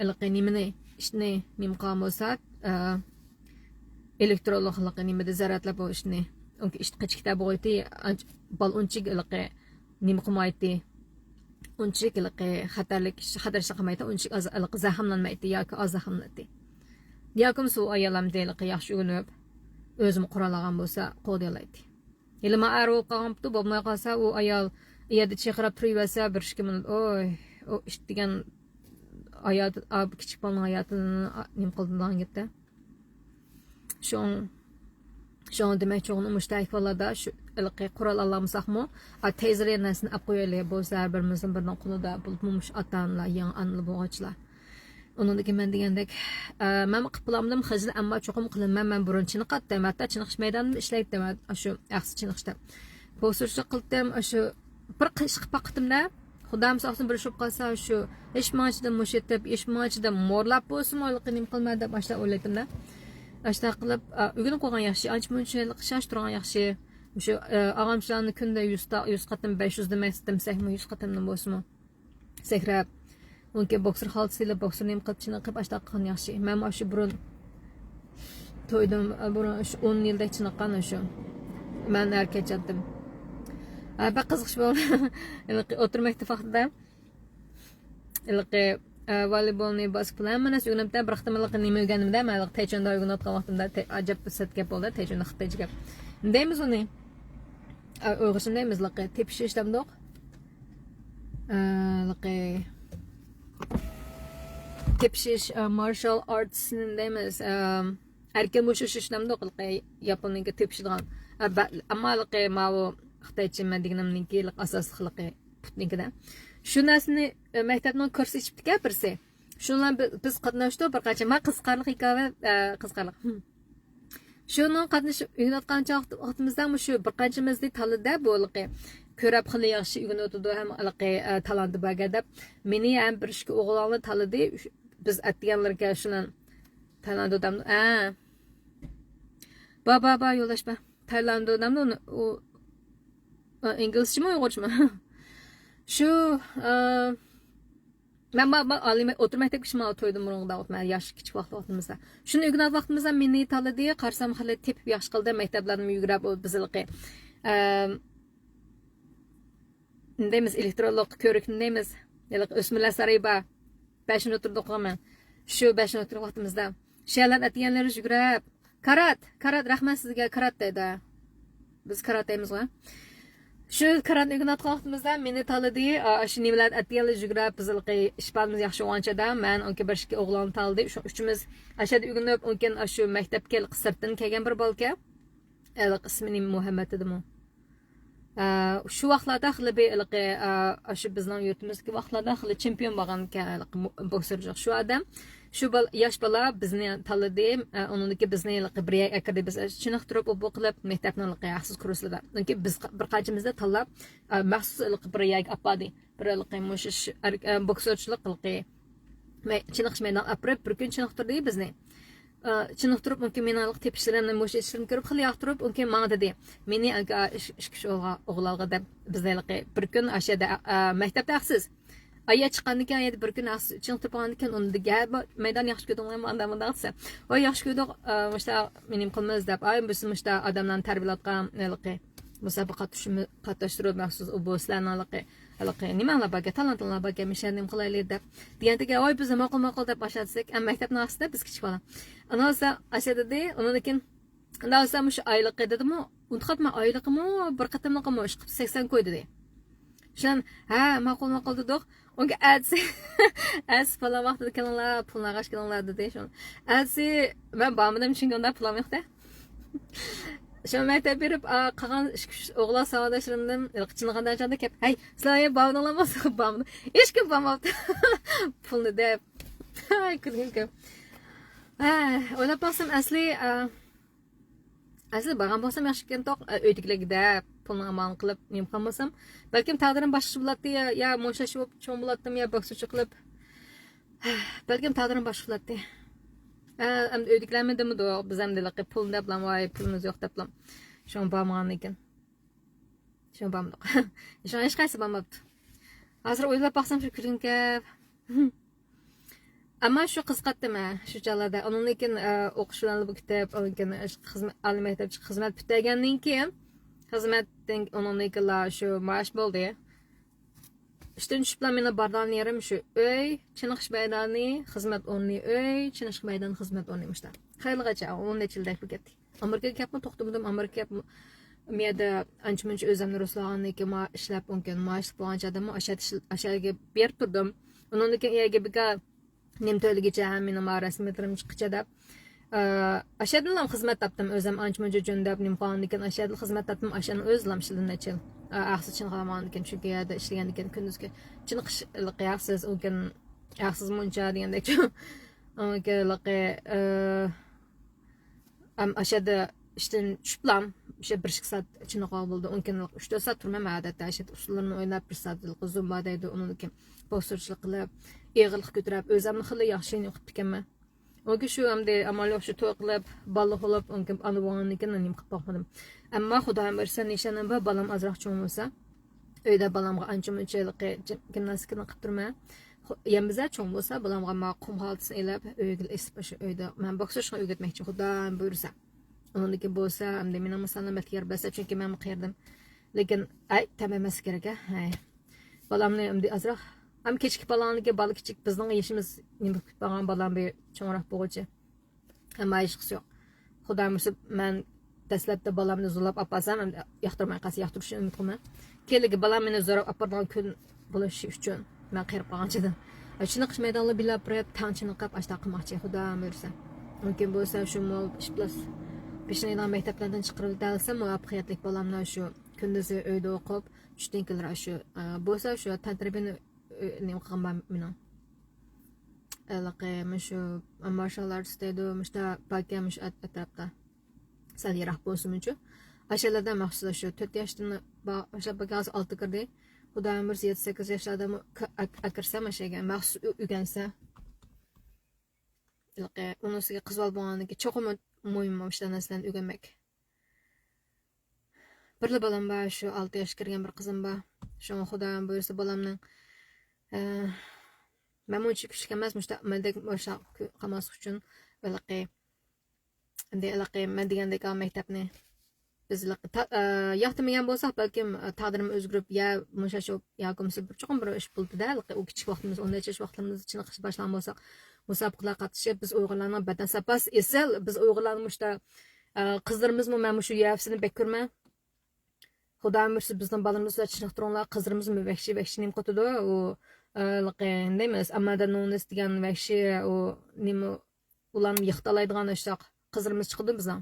ھېلىقى نېمىنى، ئىشتىنى نېمە قىلغان بولسا، ئى، ئېلېكترونلۇق ھېلىقى نېمىدە زەرەتلەپ ئۇ ئىشتىنى، ئۇنكى ئىشتى قېچىكتە بولغىيتى، بال ئۇنچىلىك ھېلىقى نېمە قىلمايتتى. ئۇنچىلىك ھېلىقى خەتەرلىك، خەتەر ئىشنى قىلمايتتى، ئۇنچىلىك ئاز، ھېلىقى زەخىملەنمەيتتى ياكى ئاز زەخىملىنەتتى. ياكى بولمىسا ئۇ ئايال ئەمدى ھېلىقى ياخشى ئۆگىنىپ، ئۆزىمۇ قورال ئالغان بولسا، قوغدىيالايتتى. ھېلىمۇ ئەر بولۇپ قالغان بوپتۇ، بولماي قالسا، ئۇ ئايال ئۇ يەردە چىرقىراپ تۇرۇۋەرسە، بىر ئىككى مىنۇت، ئوي، ئۇ ئىت دېگەن ھاياتى، ئا، كىچىك بالىنىڭ ھاياتىنى، ئا، نېمە قىلىدىغان گەپتە. شۇڭ-، شۇڭا دېمەكچى بولغىنىم، مۇشۇنداق ئەھۋاللاردا شۇ ھېلىقى قورال ئالالمىساقمۇ، ئا، تەيزېر نەرسىنى ئەپ قويايلى، بولسا ھەر بىرىمىزنىڭ بىرىنىڭ قولىدا، بولۇپمۇ مۇشۇ ئاتا-ئانىلار، يېڭى ئانىلار بولغاچلا. ئۇنىڭدىن كېيىن مەن دېگەندەك، ئە، مەنمۇ قىلىپ بولالمىدىم، خىجىل، ئەمما چوقۇم قىلىمەن. مەن بۇرۇن چېنىقاتتىم، ھەتتا چېنىقىش مەيدانىدا ئىشلەيتتىم، ئاشۇ ئەخسە چېنىقىشتا. بوكسورچىلىق قىلدىم، ئاشۇ بىر قىش قىلىپ باققىتىمدە، خۇدايىم ساقلىسۇن، بىر ئىش بولۇپ قالسا، شۇ ھېچ ماڭچىدىن مۇشۇ يېتىپ، ھېچ ماڭچىدىن مورلاپ بولسىمۇ، ھېلىقى نېمە قىلىمەن دەپ ئاشۇنداق ئويلايتتىم-دە. ئاشۇنداق قىلىپ، ئا، ئۆگىنىپ قويغان ياخشى، ئانچە مۇنچە شاش تۇرغان ياخشى. مۇشۇ، ئە، ئاغامچىلارنى كۈندە يۈز تا-، يۈز قېتىم، بەش يۈز دېمەي، دېمىسەكمۇ، يۈز قېتىمدىن بولسىمۇ. سەكرەپ، ئۇنكى بوكسېر خالتا سېلىپ، بوكسېر نېمە قىلىپ، چېنىقىپ، ئاشۇنداق قىلغان ياخشى. مەنمۇ ئاشۇ بۇرۇن تويدىن بۇرۇن شۇ ئون يىلدەك چېنىققان شۇ. مەن ھەرىكەت چاتتىم. ھە، بەك قىزىقىش بولدى. ھېلىقى ئوتتۇرا مەكتەپ ۋاقتىدا ھېلىقى، ئە، ۋالىبولنى، باسكېتبول، ھەممە نەرسە ئۆگىنىپتە، بىر قېتىم ھېلىقى نېمە ئۆگەندىم-دە، مەن ھېلىقى تەيچۈەندە ئۆگىنىۋاتقان ۋاقتىمدا، تەي-، ئەجەب سەت گەپ بولدى، تەيچۈەندە خىتايچە گەپ. نېمە دەيمىز ئۇنى؟ ئە، ئۇيغۇرچە نېمە دەيمىز، ھېلىقى تېپىشىش دەمدۇق؟ ئە، ھېلىقى تېپىشىش، ئە، مارشال ئارتس نېمە دەيمىز، ئە، ئەركىن بوشىشىش دەمدۇق، ھېلىقى ياپوننىڭكى تېپىشىدىغان. ئە، بە-، ئەمما ھېلىقى ماۋۇ خىتايچە مەن دېگىنىمنىڭكى ھېلىقى ئاساسلىق ھېلىقى پۇتنىڭكىدە. شۇ نەرسىنى، ئە، مەكتەپنىڭ كۇرسى ئېچىپتىكەن بىرسى. شۇنىڭ بىلەن بى-، بىز قاتناشتۇق بىر قانچە. مانا قىزىقارلىق ھېكايە، ئە، قىزىقارلىق. ھىم. شۇنىڭغا قاتنىشىپ ئۆگىنىۋاتقان چاغ-، ۋاقتىمىزدا مۇشۇ بىر قانچىمىزنى تاللىدى-دە، بۇ ھېلىقى كۆرەپ خېلى ياخشى ئۆگىنىۋاتىدۇ ھەم ھېلىقى، ئە، تالانتى باركەن دەپ. مېنى ھەم بىر ئىككى ئوغلاننى تاللىدى. بىز ئەتىگەنلىرىكەن شۇلار تالانتى دەمدۇ-، ئە. بار، بار، بار، يولداش بار. تايلاندو دەمدۇ ئۇنى، ئۇ، ئە، ئىنگلىزچىمۇ، ئۇيغۇرچىمۇ؟ شۇ، ئە، مەن، مەن، مەن ئالىي مە-، ئوتتۇرا مەكتەپكە شۇ تويدىن بۇرۇنغىدا ئوقۇدۇم، مەن ياش كىچىك ۋاقىت ۋاقتىمىزدا. شۇنى ئۆگىنىۋاتقان ۋاقتىمىزدا مېنى تاللىدى، قارىسام خېلى تېپىپ ياخشى قىلدى، مەكتەپلەردىمۇ يۈگرەپ، ئۇ بىز ھېلىقى، ئەم، نېمە دەيمىز، ئېلېكترونلۇق كۆۋرۈك نېمە دەيمىز، ھېلىقى ئۆسمۈرلەر سارىيى بار، بەشىنچى ئوتتۇرىدا ئوقۇغان مەن. شۇ بەشىنچى ئوتتۇرا ۋاقتىمىزدا شۇ يەرلەرنى ئەتىگەنلىرى يۈگرەپ، كارات، كارات، رەھمەت سىزگە، كارات دەيدۇ. بىز كارات دەيمىزغۇ. شۇ كاراتنى ئۆگىنىۋاتقان ۋاقتىمىزدا مېنى تاللىدى. ئا، شۇ نېمىلەرنى ئەتىگەنلا يۈگۈرۈپ، بىز ھېلىقى ئىش پالىمىز ياخشى بولغان چاغدا مەن ئۇنكى بىر ئىككى ئوغلاننى تاللىدى. شۇ ئۈچىمىز ئاشۇ يەردە ئۆگىنىپ، ئۇنكىن ئاشۇ مەكتەپكە ھېلىقى سىرتتىن كەلگەن بىر بالىكەن. ھېلىقى ئىسمى نېمە، مۇھەممەت ئىدىمۇ؟ ئە، شۇ ۋاقىتلاردا خېلى بىر ھېلىقى، ئە، شۇ بىزنىڭ يۇرتىمىزدىكى ۋاقىتلاردا خېلى چېمپىيون بولغانىكەن، ھېلىقى مو-، بوكسورچىلىق. شۇ ئادەم، شۇ بال-، ياش بالا بىزنى تاللىدى. ئە، ئۇنىڭدىكى بىزنى ھېلىقى بىر يەرگە ئەكىردى. بىز چېنىقتۇرۇپ، ئوبۇ قىلىپ، مەكتەپنىڭ ھېلىقى ھەقسىز كۇرسلىرىدا. چۈنكى بىز ق-، بىر قانچىمىزنى تاللاپ، ئە، مەخسۇس ھېلىقى بىر يەرگە ئاپاردى. بىر ھېلىقى مۇشۇ ش-، ئەر-، ئە، بوكسورچىلىق ھېلىقى مەي-، چېنىقىش مەيدانىغا ئاپىرىپ، بىر كۈن چېنىقتۇردى بىزنى. ئا، چېنىقتۇرۇپ، ئۇنكى مېنىڭ تېپىشلىرىمنى، مۇشۇ ئىشلىرىمنى كۆرۈپ، خېلى ياقتۇرۇپ، ئۇنكى ماڭا دېدى، مېنى ئاكا ئىش-، ئىككى كىشى ئوغۇل-، ئوغۇل ئالغا دەپ، بىز ھېلىقى بىر كۈن ئاشۇ يەردە، ئا، مەكتەپتە ھەقسىز. ئايا چىققاندىن كېيىن، يەردە بىر كۈن ھەقسىز چېنىقتۇرۇپ بولغاندىن كېيىن، ئۇنى دېگەن، ھە، بۇ مەيداننى ياخشى كۆردۈڭلارمۇ، ئانداق مۇنداق دېسە، ۋاي، ياخشى كۆردۇق، ئا، مۇشتا نېمە قىلىمىز دەپ، ئاي، بىز مۇشتا ئادەملەرنى تەربىيەلەتكەن، ھېلىقى مۇسابىقە قاتنىشىمىز-، قاتناشتۇرۇپ، مەخسۇس بۇ سىلەرنىڭ ھېلىقى، ھېلىقى نېمەڭلار باركەن، تالانتىڭلار باركەن، مۇشۇ يەردە نېمە قىلايلى دەپ دېگەندىكىن، ۋاي، بىز ماقۇل، ماقۇل دەپ ئاشۇ دېسەك، ئەمما مەكتەپنىڭ ئاستىدا بىز كىچىك بالا. ئانا دېسە، ئاشۇ دېدى، ئۇنىڭدىن كېيىن، ئۇندا دېسە، مۇشۇ ئايلىقى دېدىمۇ، ئۇنتۇپ قاپتىمەن، ئايلىقىمۇ، بىر قېتىملىقىمۇ، ئىشقىلىپ سەكسەن كوي دېدى. شۇنىڭ، ھە، ماقۇل، ماقۇل دېدۇق. ئۇنىڭ ئەتىسى، ئەتىسى پالان ۋاقتىدا كېلىڭلار، پۇلنى ئالغاچ كېلىڭلار دېدى. شۇ ئەتىسى مەن بارمىدىم، چۈنكى ئۇندا پۇلام يوق-دە. شۇ مەكتەپ بېرىپ، ئا، قالغان ئىككى ئۈچ ئوغلان ساۋاقداشلىرىمدىن چىنغىدان جاندا كەپ، ھەي، سىلەر يا بارمىدىڭلارمۇ؟ بارمىدىم. ھېچكىم بارماپتۇ. پۇلنى دەپ. ھاي، كۈلگۈم كۆپ. ھە، ئويلاپ باقسام، ئەسلى، ئا، ئەسلى بارغان بولسام ياخشىكەنتۇق، ئا، ئۆيدىكىلەرگە دەپ، پۇلنى ئامان قىلىپ، نېمە قىلغان بولسام، بەلكىم تەقدىرىم باشقىچە بولاتتى، يا، يا مۇشۇ بولۇپ چوڭ بولاتتىم، يا بوكسچى قىلىپ. بەلكىم تەقدىرىم باشقا بولاتتى. ئا، ئەمدى ئۆيدىكىلەرمۇ دېمىدۇق، بىز ئەمدى ھېلىقى پۇلنى دەپلا، ۋاي، پۇلىمىز يوق دەپلا. شۇڭا بارمىغاندىكىن. شۇڭا بارمىدۇق. شۇڭا ھېچقايسى بارماپتۇ. ھازىر ئويلاپ باقسام، شۇ كۈلگۈم كەپ. ئەمما شۇ قىزىقاتتىم، ھە، شۇ چاغلاردا. ئۇنىڭدىن كېيىن، ئە، ئوقۇش بىلەن بۇ كىتاب، ئۇنىڭدىن كېيىن ئىش-، خىزمەت، ئالىي مەكتەپتىكى خىزمەت پۈتتۈرگەندىن كېيىن، خىزمەتتىن، ئۇنىڭدىن كېيىنلا شۇ مائاش بولدى. ئىشتىن چۈشۈپلا مېنىڭ بارىدىغان يېرىم شۇ ئۆي، چېنىقىش مەيدانى، خىزمەت ئورنى، ئۆي، چېنىقىش مەيدانى، خىزمەت ئورنى مۇشۇنداق. خېلىغىچە، ئون نەچچە يىلدەك بولۇپ كەتتى. ئامېرىكىغا كەپمۇ توختىمىدىم، ئامېرىكا كەپمۇ، ئۇ يەردە ئانچە مۇنچە ئۆزۈمنى رۇسلىغاندىن كېيىن، ما-، ئىشلەپ، ئۇنىڭ كېيىن مائاشلىق بولغان چاغدىمۇ ئاشۇ يەردە ئىش-، ئاشۇ يەرگە بېرىپ تۇردۇم. ئۇنىڭدىن كېيىن ئۇ يەرگە بىكار نېمە تۆلىگىچە ھەم مېنىڭ ما رەسمىيەتلىرىم چىققىچە دەپ، ئە، ئاشۇ يەردىلا خىزمەت تاپتىم. ئۆزۈم ئانچە مۇنچە جۆندەپ، نېمە قىلغاندىن كېيىن ئاشۇ يەردىلا خىزمەت تاپتىم. ئاشۇ يەردىن ئۆزلام ئىشلىدىم نەچچە يىل. ئە، ھەقسىز چېنىقالمىغاندىن كېيىن، چۈنكى يەردە ئىشلىگەندىن كېيىن كۈندۈزكى چېنىقىش ھەقسىز، ئۇنىڭ كېيىن ھەقسىز مۇنچە دېگەندەك. ئۇنىڭ كېيىن ھېلىقى، ئە، ئەم، ئاشۇ يەردە ئىشتىن چۈشۈپلام، ئاشۇ بىر ئىككى سائەت چېنىقىۋالغىلى بولىدۇ. ئۇنىڭ كېيىن ئۈچ تۆت سائەت تۇرمايمەن ئادەتتە. ئاشۇ يەردە ئۇسسۇللىرىنى ئويناپ، بىر سائەت ھېلىقى زۇمبا دەيدۇ، ئۇنىڭدىن كېيىن بوكسورچىلىق قىلىپ، ئېغىرلىق كۆتۈرۈپ، ئۆزۈمنى خېلى ياخشى نېمە قىپتىكەنمەن. ئۇنىڭ كېيىن شۇ ئەمدى ئامال يوق، شۇ توي قىلىپ، بالىلىق بولۇپ، ئۇنىڭ كېيىن ئانا بولغاندىن كېيىن نېمە قىلىپ باقمىدىم. ئەمما خۇدايىم بۇيرۇسا، نىشانىم بار، بالام ئازراق چوڭ بولسا، ئۆيدە بالامغا ئانچە مۇنچە ھېلىقى جىم-، گىمناستىكىنى قىلىپ تۇرىمەن. خو-، يەنە بىزە چوڭ بولسا، بالامغا ما قۇم خالتىسىنى ئېلىپ، ئۆيگە ئېسىپ، ئاشۇ ئۆيدە مەن بوكسورچىلىققا ئۆگەتمەكچى، خۇدايىم بۇيرۇسا. ئۇنىڭدىن كېيىن بولسا، ئەمدى مېنىڭمۇ سالامەتلىك يار بەرسە، چۈنكى مەنمۇ قېرىدىم. لېكىن، ئەي، تەم ئەمەس كېرەك، ھە، ھەي. بالامنى ئەمدى ئازراق، ئەم كىچىك بالاڭنىڭكى، بالا كىچىك، بىزنىڭ يېشىمىز نېمە كۈتۈپ بارغان بالام بىر چوڭراق بولغۇچە. ئەمما ھېچقىسى يوق. خۇدايىم بۇيرۇسا مەن دەسلەپتە بالامنى زورلاپ ئاپارسام، ئەمدى ياقتۇرماي قالسا، ياقتۇرۇشىنى ئۈمىد قىلىمەن. كېيىنلىكى بالام مېنى زوراپ ئاپارىدىغان كۈن بولۇشى ئۈچۈن مەن قېرىپ قالغان چېدىم. چېنىقىش مەيدانلىرى بىللە بېرىپ، تەڭ چېنىقىپ، ئاشۇنداق قىلماقچى، خۇدايىم بۇيرۇسا. مۇمكىن بولسا شۇ مول ئىپلاس بېشىنى مەكتەپلەردىن چىقىرىۋېتەلىسەم، مۇۋەپپەقىيەتلىك بالامنى شۇ كۈندۈزى ئۆيدە ئوقۇپ، چۈشتىن كېيىن شۇ، ئە، بولسا شۇ تەنتەربىيەنى ئۆ-، نېمە قىلغان بار مېنىڭ. ھېلىقى مۇشۇ مارشال ئارتىس دەيدۇ، مۇشتا باكى مۇشۇ ئەت-، ئەتراپتا. سەل يىراق بولسىمۇچۇ. ئاشۇ يەرلەردە مەخسۇس شۇ تۆت ياشتىن با-، باشلاپ باكى ھازىر ئالتە كىردى. خۇدايىم بۇيرۇسا يەتتە سەككىز ياشلاردىمۇ ك-، ئەك-، ئەكىرسەم ئاشۇ يەرگە مەخسۇس ئۆ-، ئۆگەنسە. ھېلىقى ئۇنىڭ ئۈستىگە قىز بالا بولغاندىن كېيىن چوقۇم مۇھىم مۇشۇنداق نەرسىلەرنى ئۆگەنمەك. بىرلا بالام بار، شۇ ئالتە ياشقا كىرگەن بىر قىزىم بار. شۇڭا خۇدايىم بۇيرۇسا بالامنىڭ، ئە، مەنمۇ ئۇنچە كۈچلۈك ئەمەس، مۇشۇنداق مەندەك بوشاق قالماسلىق ئۈچۈن ھېلىقى، ئەمدى ھېلىقى مەن دېگەندەك مەكتەپنى بىز ھېلىقى تا-، ئە، ياقتۇرمىغان بولساق، بەلكىم، ئە، تەقدىرىم ئۆزگىرىپ، يا مۇشۇ شۇ ياكى بولمىسا بىر چوقۇم بىر ئىش بولىدۇ-دە، ھېلىقى ئۇ كىچىك ۋاقتىمىز، ئون نەچچە ياش ۋاقتىمىزدا چېنىقىشنى باشلىغان بولساق، مۇسابىقىلەرگە قاتنىشىپ، بىز ئۇيغۇرلارنىڭ بەدەن ساپاسى ئېسىل. بىز ئۇيغۇرلارنى مۇشتا، ئە، قىزلىرىمىزمۇ، مەن مۇشۇ يۇ ئېف سىنى بەك كۆرىمەن. خۇدايىم بۇيرۇسا بىزنىڭ بالىلىرىمىز بىلەن چېنىقتۇرۇڭلار. قىزلىرىمىزمۇ ۋەھشىي، ۋەھشىي نېمە قىلىدۇ. ئۇ، ئە، نېمە دەيمىز، ئاماندا نۇنىس دېگەن ۋەھشىي، ئۇ نېمە، ئۇلارنى يىقىتالايدىغان ئاشۇنداق قىزلىرىمىز چىقىدۇ بىزنىڭ.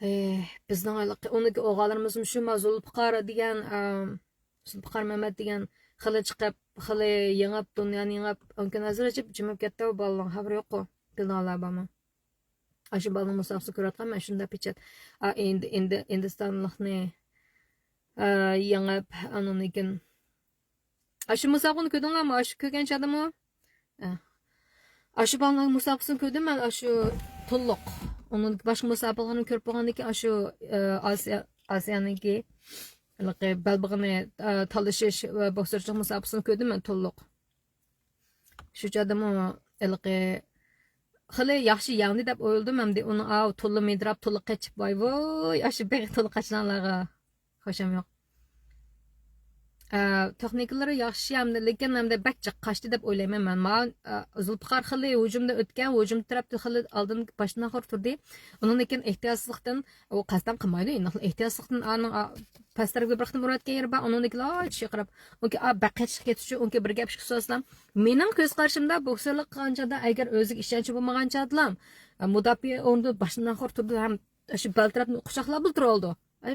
ھېي، بىزنىڭ ھېلىقى ئۇنىڭكى ئوغۇللىرىمىزمۇ شۇ ما زۇلپىقار دېگەن، ئام، زۇلپىقار مەمەت دېگەن خېلى چىقىپ، خېلى يېڭىپ، دۇنيانى يېڭىپ، ئۇنىڭكىن ھازىر ئېچىپ جىمىپ كەتتى، ئۇ بالىنىڭ خەۋىرى يوققۇ. بىلىدىغانلار بارمۇ؟ ئاشۇ بالىنىڭ مۇسابىقىسىنى كۆرۈۋاتقان مەن شۇنداق پېچەت. ئا، ئىند-، ئىند-، ئىندىستانلىقنى، ئا، يېڭىپ، ئاندىن كېيىن ئاشۇ مۇسابىقىنى كۆردۈڭلارمۇ؟ ئاشۇ كۆرگەن چاغدىمۇ؟ ئە. ئاشۇ بالىنىڭ مۇسابىقىسىنى كۆردۈم مەن، ئاشۇ تولۇق. ئۇنىڭ باشقا مۇسابىقىلىرىنى كۆرۈپ بولغاندىن كېيىن، ئاشۇ، ئە، ئاسىيا، ئاسىيانىڭكى ھېلىقى بەلبېغىنى، ئە، تالىشىش ۋە بوكسچىلىق مۇسابىقىسىنى كۆردۈم مەن تولۇق. شۇ چاغدىمۇ ھېلىقى خېلى ياخشى يەڭدى دەپ ئويلىدىم، ئەمدى ئۇنى ئاۋۇ تولا مىدىراپ، تولا قېچىپ، ۋاي ۋوي، ئاشۇ بېغى تولا قاچىلاڭلارغا. خوشام يوق. ئە، تېخنىكىلىرى ياخشى، ئەمدى، لېكىن ئەمدى بەك جىق قاچتى دەپ ئويلايمەن مەن. ماۋۇ، ئە، زۇلپىقار خېلى ھۇجۇمدا ئۆتكەن، ھۇجۇم تەرەپتە خېلى ئالدىن باشتىن ئاخىر تۇردى. ئۇنىڭدىن كېيىن ئېھتىياتسىزلىقتىن، ئۇ قەستەن قىلمايدۇ، ئېنىقلا ئېھتىياتسىزلىقتىن ئانىڭ، ئا، پەستەرگە بىر قېتىم ئۇرۇۋەتكەن يېرى بار، ئۇنىڭدىن كېيىن ئاچ چىقىرىپ، ئۇنكى، ئا، بەك قېچىشقا كېتىشى، ئۇنكى بىر گەپ ئىككى سۆزلەم. مېنىڭ كۆز قارىشىمدا بوكسورلۇق قىلغان چاغدا، ئەگەر ئۆزىگە ئىشەنچى بولمىغان چاغدىلا، ئە، مۇداپىئە ئورنىدا باشتىن ئاخىر تۇرىدۇ ھەم شۇ بەل تەرەپنى قۇچاقلاپلا تۇرۇۋالىدۇ.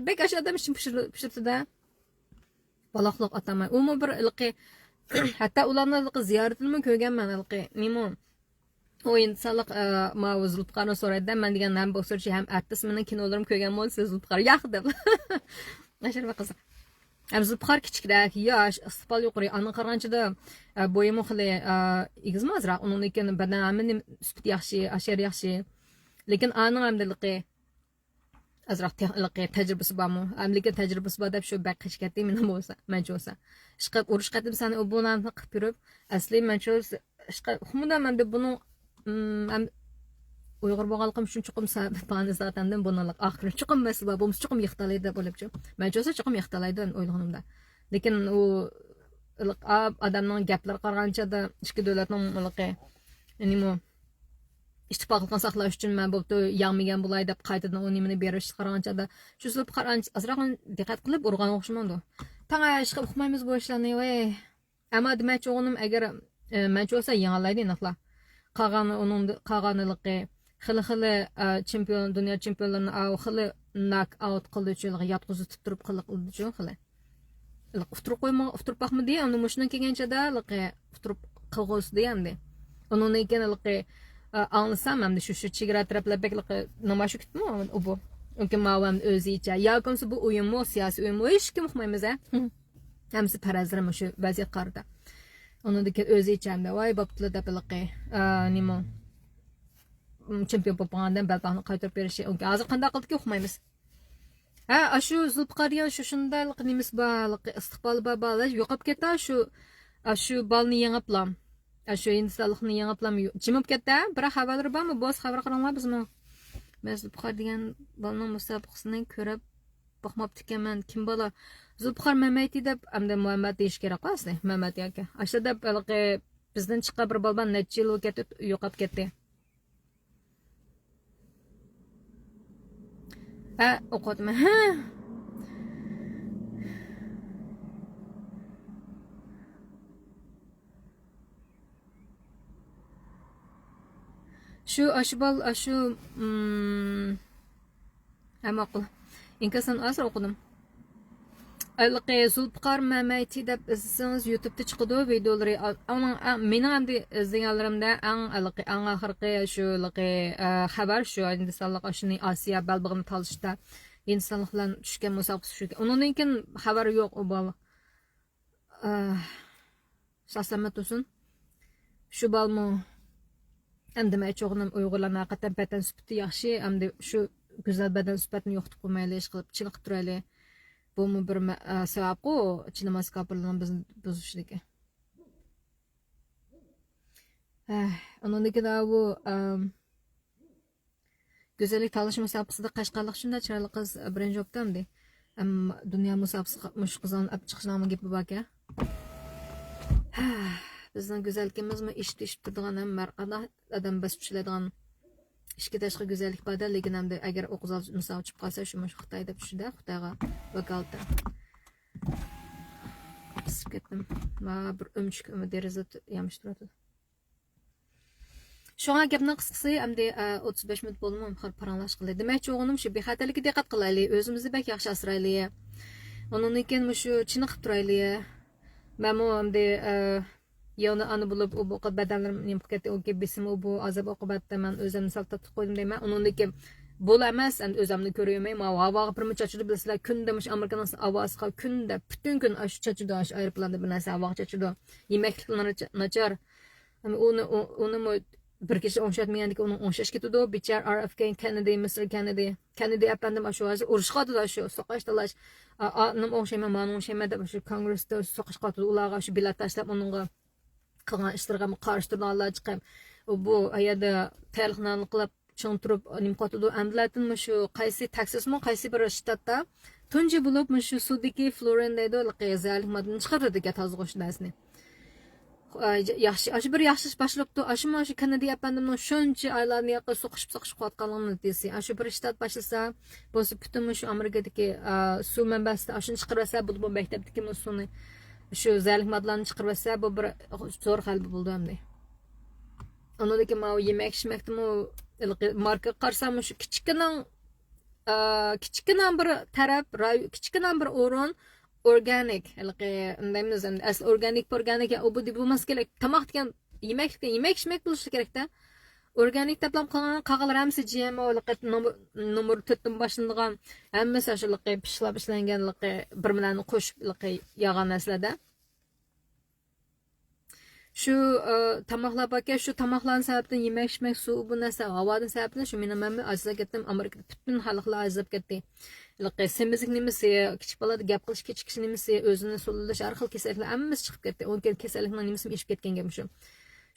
بەك ئاشۇ ئادەم ئىچىنى پۇشۇر-، پۇشۇرتىدۇ. بالاقلىق ئاتاماي. ئۇمۇ بىر ھېلىقى، ھەتتا ئۇلارنىڭ ھېلىقى زىيارىتىنىمۇ كۆرگەنمەن ھېلىقى. نېمە ئۇ؟ ئۇ ئىنسانلىق، ئە، ماۋۇ زۇلپىقارنى سورايدۇ-دە، مەن دېگەن ھەم بوكسورچى، ھەم ئارتىس، مېنىڭ كىنولىرىمنى كۆرگەن بولىسىز زۇلپىقار؟ ياق دەپ. ئاشۇنداق قىزىق. ھەم زۇلپىقار كىچىكرەك، ياش، ئىستىقبال يۇقىرى. ئانىڭغا قارىغانچىدا، ئە، بويىمۇ خېلى، ئە، ئېگىزمۇ ئازراق. ئۇنىڭدىن كېيىن بەدەن ھەممە نېمە سۈپىتى ياخشى، ئاشۇ يەر ياخشى. لېكىن ئانىڭ ئەمدى ھېلىقى ئازراق تېخ-، ھېلىقى تەجرىبىسى بارمۇ؟ ئەمدى لېكىن تەجرىبىسى بار دەپ شۇ بەك قېچىپ كەتتى مېنىڭ بولسا، مەنچە بولسا. ئىشقىلىپ ئۇرۇش قېتىم سەن ئۇ بۇلارنى قىلىپ يۈرۈپ، ئەسلى مەنچە بولسا، ئىشقىلىپ ئۇقمىدىم ئەمدى بۇنىڭ، ئىم، ئەم-، ئۇيغۇر بولغانلىقىم ئۈچۈن چوقۇم سەۋەب بار زادەمدىن بۇنىڭلىق. ئاخىرى چوقۇم مەسىلە بار، بولمىسا چوقۇم يىقىتالايدۇ دەپ ئويلاپچۇ. مەنچە بولسا چوقۇم يىقىتالايدۇ ئويلىغىنىمدا. لېكىن ئۇ ئىلىق-، ئا-، ئادەمنىڭ گەپلىرىگە قارىغانچە، ئىككى دۆلەتنىڭ ئىلىقى، نېمە، ئىتتىپاقلىقىنى ساقلاش ئۈچۈن مەن بوپتۇ، يەڭمىگەن بولاي دەپ قايتىدىن ئۇ نېمىنى بېرىشكە قارىغانچە، شۇ زۇلپىقار ئانچە-، ئازراق دىققەت قىلىپ ئۇرغان ئوخشىمامدۇ؟ تاڭ ئىشقىلىپ ئۇقمايمىز بۇ ئىشلارنى، ۋەي. ئەمما دېمەكچى بولغىنىم، ئەگەر، ئە، مەنچە بولسا يېڭەلەيدۇ ئېنىقلا. قالغان ئۇنىڭ، قالغانلىقى خېلى خېلى، ئە، چېمپىيون، دۇنيا چېمپىيونلىرىنى ئاۋۇ خېلى ناك ئاۋۇت قىلدىچۇ، ياتقۇزۇپ تۇرۇپ قىلىق قىلدىچۇ خېلى. ئۇتتۇرۇپ قويما-، ئۇتتۇرۇپ باقمىدى، ئەمدى مۇشۇنىڭ كەلگەنچە دە، ئۇتتۇرۇپ قىلغۇزدى ئەمدى. ئۇنىڭدىن كېيىن ھېلىقى، ئا، ئاڭلىسام، ئەمدى شۇ، شۇ چېگرا تەرەپلەر بەك ھېلىقى نامايىش كۈتتىمۇ ئۇ بۇ. چۈنكى ماۋۇ ئەمدى ئۆزىچە. يا بولمىسا بۇ ئويۇنمۇ، سىياسىي ئويۇنمۇ، ھېچكىم ئۇقمايمىز ھە. ھەممىسى پەرەزلىرى مۇشۇ ۋەزىيەتكە قارىتا. ئۇنىڭدىن كېيىن ئۆزىچە ئەمدى، ۋاي بوپتۇلا دەپ ھېلىقى، ئا، نېمە، م، چېمپىيون بولۇپ قالغاندىن بەلباغنى قايتۇرۇپ بېرىشى. ئۇنكى ھازىر قانداق قىلدىكى ئۇقمايمىز. ھە، ئاشۇ زۇلپىقار دېگەن شۇ شۇنداق نېمىسى بار، ئىستىقبالى بار بالا يوقاپ كەتتى، شۇ، ئاشۇ بالىنى يېڭىپلا. ئاشۇ ھىندىستانلىقنى يېڭىپلا يو-، جىم بولۇپ كەتتى. بىراق خەۋەرلىرى بارمۇ؟ بولسا خەۋەر قىلىڭلار بىزمۇ. مەن زۇلپىقار دېگەن بالىنىڭ مۇسابىقىسىنى كۆرۈپ باقماپتىكەنمەن. كىم بالا؟ زۇلپىقار مەمەيتى دەپ، ئەمدى مۇھەممەد دېيىش كېرەك ئەسلى. مەمەت ياكى. ئاشۇ دەپ ھېلىقى بىزدىن چىققان بىر بالا بار، نەچچە يىل بولۇپ كەتتى، يوقاپ كەتتى. ھە، ئوقۇۋاتىمەن. ھە. شۇ، ئاشۇ بال-، ئاشۇ، مم، ھە، ماقۇل. ئىنكاسلارنى ئازراق ئوقۇدۇم. ھېلىقى زۇلپىقار مەمەيتى دەپ ئىزدىسىڭىز، يۇتۇبتا چىقىدۇ ۋىدىيولىرى. ئا-، ئۇنىڭ، ئا، مېنىڭ ئەمدى ئىزدىگەنلىرىمدە ئەڭ ھېلىقى، ئەڭ ئاخىرقى شۇ ھېلىقى، ئە، خەۋەر شۇ، ھىندىستانلىق ئاشۇنى ئاسىيا بەلبېغىنى تالىشىشتا ھىندىستانلىق بىلەن چۈشكەن مۇسابىقىسى شۇ. ئۇنىڭدىن كېيىن خەۋەر يوق ئۇ بال-، ئە، ساق-سالامەت تۇرسۇن. شۇ بالىمۇ ئەمدى مەن ئېيتىۋاتقىنىم ئۇيغۇرلارنىڭ ھەقىقەتەن بەدەن سۈپىتى ياخشى، ئەمدى شۇ گۈزەل بەدەن سۈپەتنى يوقىتىپ قويمايلى، ئىشقىلىپ چېنىقىپ تۇرايلى. بۇمۇ بىر مە-، ئە، سەۋەبقۇ، چىدىماس كاپىرلارنىڭ بىزنى بۇزۇشىدىكى. ھە، ئۇنىڭدىن كېيىن ئاۋۇ، ئەم، گۈزەللىك تاللاش مۇسابىقىسىدا قەشقەرلىق شۇنداق چىرايلىق قىز بىرىنچى بوپتۇ ئەمدى. ئەمما دۇنيا مۇسابىقىسىغا مۇشۇ قىزنىڭ ئېلىپ چىقىشنىڭمۇ گېپى باركەن. ھە، بىزنىڭ گۈزەللىكىمىزمۇ ئېشىپ تېشىپ تۇرىدىغان، ھەممە ھەر قانداق ئادەم بېسىپ چۈشىلىدىغان ئىچكى تاشقى گۈزەللىك بار-دە، لېكىن ئەمدى ئەگەر ئوقۇزال مىسال چۈشۈپ قالسا، شۇ مۇشۇ خىتاي دەپ چۈشىدە، خىتايغا ۋاكالىتەن. قىسىپ كەتتىم. ما بىر ئۆمۈچۈك دېرىزە يامىشتۇرۇۋاتىدۇ. شۇڭا گەپنىڭ قىسقىسى، ئەمدى، ئە، ئوتتۇز بەش مىنۇت بولدىمۇ، پاراڭلاشقىلى. دېمەكچى بولغىنىم شۇ، بىخەتەرلىككە دىققەت قىلايلى، ئۆزىمىزنى بەك ياخشى ئاسرايلى. ئۇنىڭدىن كېيىن مۇشۇ چېنىقىپ تۇرايلى. مەنمۇ ئەمدى، ئە، يەنە ئانا بولۇپ، ئۇ بۇ بەدەنلىرىم نېمە قىلىپ كەتتى، ئۇ بېسىمى، ئۇ بۇ ئازاب ئوقۇبەتتە مەن ئۆزۈمنى سەل تارتىپ قويدۇم دەيمەن. ئۇنىڭدىن كېيىن بولۇ ئەمەس، ئەمدى ئۆزۈمنى كۆرۈۋېمەي، ما ھاۋاغا بىرمۇ چاچىدۇ، بىلىسىلەر، كۈندە مۇشۇ ئامېرىكىنىڭ ھاۋاسىغا كۈندە، پۈتۈن كۈن ئاشۇ چاچىدۇ، ئاشۇ ئايروپىلاندا بىر نەرسە ھاۋاغا چاچىدۇ. يېمەكلىك ناچار. ئۇنى، ئۇ-، ئۇنىمۇ بىر كېچە ئوڭشاتمىغاندىكىن ئۇنىڭ ئوڭشاش كېتىدۇ. بىچارە ئار ئېف كېننېدى، مىستېر كېننېدى. كېننېدى ئەپەندىم ئاشۇ ھازىر ئۇرۇشقا ئاتىدۇ، شۇ سوقۇش تالاش. ئا-، ئا-، ئانىمۇ ئوڭشايمەن، مانىمۇ ئوڭشايمەن دەپ شۇ كونگرېستا سوقۇشقا ئاتىدۇ. ئۇلارغا شۇ بېلەت تاشلاپ ئۇنىڭغا قىلغان ئىشلىرىغا قارشى تۇرىدىغانلار چىقىپ، بۇ يەردە تەلىقىنى قىلىپ، چىڭ تۇرۇپ، نېمە قىلىۋاتىدۇ؟ ئەمدىلەتىن مۇشۇ قايسى، تەكساسمۇ، قايسى بىر شتاتتا تۇنجى بولۇپ مۇشۇ سۇدىكى فلورىن دەيدۇ، ھېلىقى زەھەرلىك ماددىنى چىقىرىۋېتىدىكەن، تازىلىغۇچ نەرسىنى. ئاي، ياخشى، ئاشۇ بىر ياخشى ئىش باشلىپتۇ. ئاشۇمۇ ئاشۇ كېننېدى ئەپەندىمنىڭ شۇنچە ئايلاردىن ياقى سوقۇشۇپ، سوقۇشۇپ قىلىۋاتقانلىقىنىڭ نەتىجىسى. ئاشۇ بىر شتات باشلىسا، بولسا پۈتۈن مۇشۇ ئامېرىكىدىكى، ئا، سۇ مەنبەسىدە ئاشۇنى چىقىرىۋەتسە، بولدى، بۇ مەكتەپتىكى مۇشۇ سۇنى، شۇ زەھەرلىك ماددىلارنى چىقىرىۋەتسە، بۇ بىر زور غەلىبە بولىدۇ ئەمدى. ئۇنىڭدىكى ماۋۇ يېمەك ئىچمەكتىمۇ ھېلىقى ماركىغا قارىسام، مۇشۇ كىچىككىنە، ئا، كىچىككىنە بىر تەرەپ، راي-، كىچىككىنە بىر ئورۇن، ئورگانىك، ھېلىقى، نېمە دەيمىز ئەمدى، ئەسلى ئورگانىك، ئورگانىك يا ئۇ بۇ دېيىپ بولماس كېرەك. تاماق دېگەن يېمەك، يېمەك ئىچمەك بولۇشى كېرەكتە. ئورگانىك دەپلا قالغان، قالغانلىرى ھەممىسى جي ئېم ئو، ھېلىقى نومۇر، نومۇر تۆتتىن باشلىنىدىغان، ھەممىسى ئاشۇ ھېلىقى پىششىقلاپ ئىشلەنگەن، ھېلىقى بىر مىلەرنى قوشۇپ، ھېلىقى يالغان نەرسىلەردە. شۇ، ئە، تاماقلار باركەن، شۇ تاماقلارنىڭ سەۋەبىدىن يېمەك، ئىچمەك، سۇ، بۇ نەرسە، ھاۋادىن سەۋەبىدىن شۇ مېنىڭ مەنمۇ ئاجىزلاپ كەتتىم. ئامېرىكىدا پۈتۈن خەلقلەر ئاجىزلاپ كەتتى. ھېلىقى سېمىزلىك نېمىسى، كىچىك بالىدا گەپ قىلىش كېچىكىش نېمىسى، ئۆزىنى سولىلىش، ھەر خىل كېسەللىكلەر ھەممىسى چىقىپ كەتتى. ئۇنىڭ كېيىن كېسەللىكنىڭ نېمىسىمۇ ئېشىپ كەتكەن گەپ مۇشۇ.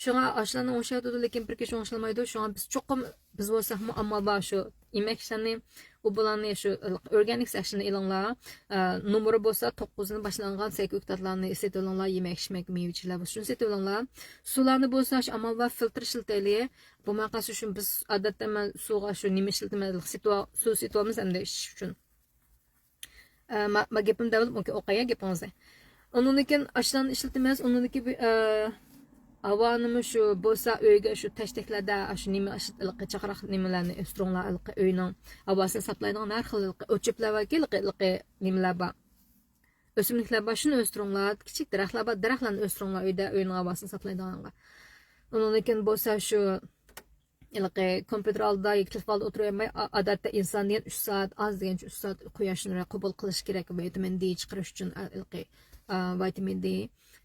شۇڭا ئاشۇلارنى ئوڭشاۋاتىدۇ، لېكىن بىر كىشى ئوڭشالمايدۇ. شۇڭا بىز چوقۇم، بىز بولساقمۇ ئامال بار شۇ يېمەك ئىشلارنى، ئۇ بۇلارنى شۇ ئورگانىك سېكشننى ئېلىڭلار. ئە، نومۇرى بولسا توققۇزدىن باشلانغان سەكۈكتاتلارنى سېتىۋېلىڭلار، يېمەك ئىچمەك، مېۋە چېلەر بولسا شۇنى سېتىۋېلىڭلار. سۇلارنى بولسا شۇ ئامال بار فىلتر ئىشلىتەيلى. بولماي قالسا شۇ بىز ئادەتتە مەن سۇغا شۇ نېمە ئىشلىتىمەن، سېتىۋال-، سۇ سېتىۋالىمىز ئەمدى ئىچىش ئۈچۈن. ئە، ما، ما گېپىمنى دەۋېلىپ، ئوكەي، ئوقۇيا گېپىڭىزنى. ئۇنىڭدىن كېيىن ئاشۇلارنى ئىشلىتىمىز، ئۇنىڭدىن كېيىن، ئە، ھاۋانىمۇ شۇ بولسا ئۆيگە شۇ تەشتەكلەردە، شۇ نېمە، ئاشۇ ھېلىقى چاقىراق نېمىلەرنى ئۆستۈرۈڭلار، ھېلىقى ئۆينىڭ ھاۋاسىنى ساپلايدىغان ھەر خىل ھېلىقى ئۆچۈپلەر باركى، ھېلىقى، ھېلىقى نېمىلەر بار. ئۆسۈملۈكلەر بار، شۇنى ئۆستۈرۈڭلار. كىچىك دەرەخلەر بار، دەرەخلەرنى ئۆستۈرۈڭلار ئۆيدە، ئۆينىڭ ھاۋاسىنى ساپلايدىغانغا. ئۇنىڭدىن كېيىن بولسا شۇ ھېلىقى كومپيۇتېر ئالدىدا ياكى تېلېفون ئالدىدا ئولتۇرۇۋەرمەي، ئا-، ئادەتتە ئىنسان دېگەن ئۈچ سائەت، ئاز دېگەنچە ئۈچ سائەت قۇياش نۇرى قوبۇل قىلىش كېرەك، ۋىتامىن دې چىقىرىش ئۈچۈن، ئا، ھېلىقى، ئا، ۋىتامىن دې،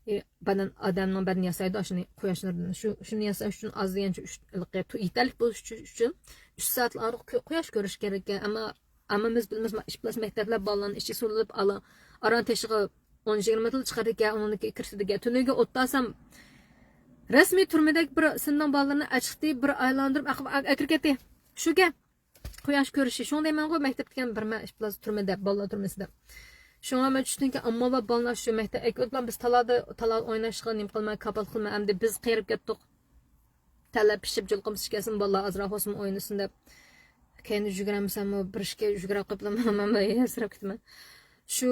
ئى، بەدەن، ئادەمنىڭ بەدىنى ياسايدۇ، شۇنى قۇياش نۇرىدىن. شۇ، شۇنى ياساش ئۈچۈن ئاز دېگەنچە ئۈچ، ھېلىقى، تو-، يېتەرلىك بولۇش ئۈچۈن، ئۈچۈن ئۈچ سائەتلەر ئارىلىق قۇ-، قۇياش كۆرۈش كېرەك ئىكەن. ئەمما، ئەمما بىز بىلىمىز، ما-، ئىش بىلەن مەكتەپلەر بالىلارنى ئىشىككە سولىنىپ، ئالا-، ئاران تېشىغا ئون يىگىرمە مىنۇتلا چىقىدىكەن، ئۇنىڭدىن كېيىن كىرسىدىكەن. تۈنۈگۈن ئوت تاسام، رەسمىي تۈرمىدەك بىر سىنىپنىڭ بالىلىرىنى ئەچىقتى، بىر ئايلاندۇرۇپ ئەق-، ئەك-، ئەكىرىپ كەتتى. شۇكەن قۇياش كۆرۈشى. شۇڭا دەيمەنغۇ، مەكتەپتىكەن بىر مە-، ئىش بالىسى تۈرمىدە، بالىلار تۈرمىسىدە. شۇڭا مەن چۈشتىن كېيىن ئامما ۋە بالىلار شۇ مەكتەپ ئەكىۋېتىپ، بىز تالادا، تالا ئويناشقا نېمە قىلماي، كاپالەت قىلماي، ئەمدى بىز قېرىپ كەتتۇق. تەرلەپ پىشىپ، جۇلقىمىز چۈشكەنسىمۇ، بالىلار ئازراق بولسىمۇ ئوينىسۇن دەپ. كەينىدە يۈگۈرەلمىسەممۇ، بىر ئىككى يۈگۈرۈپ قېپلا مەن ھەنسىرەپ كېتىمەن. شۇ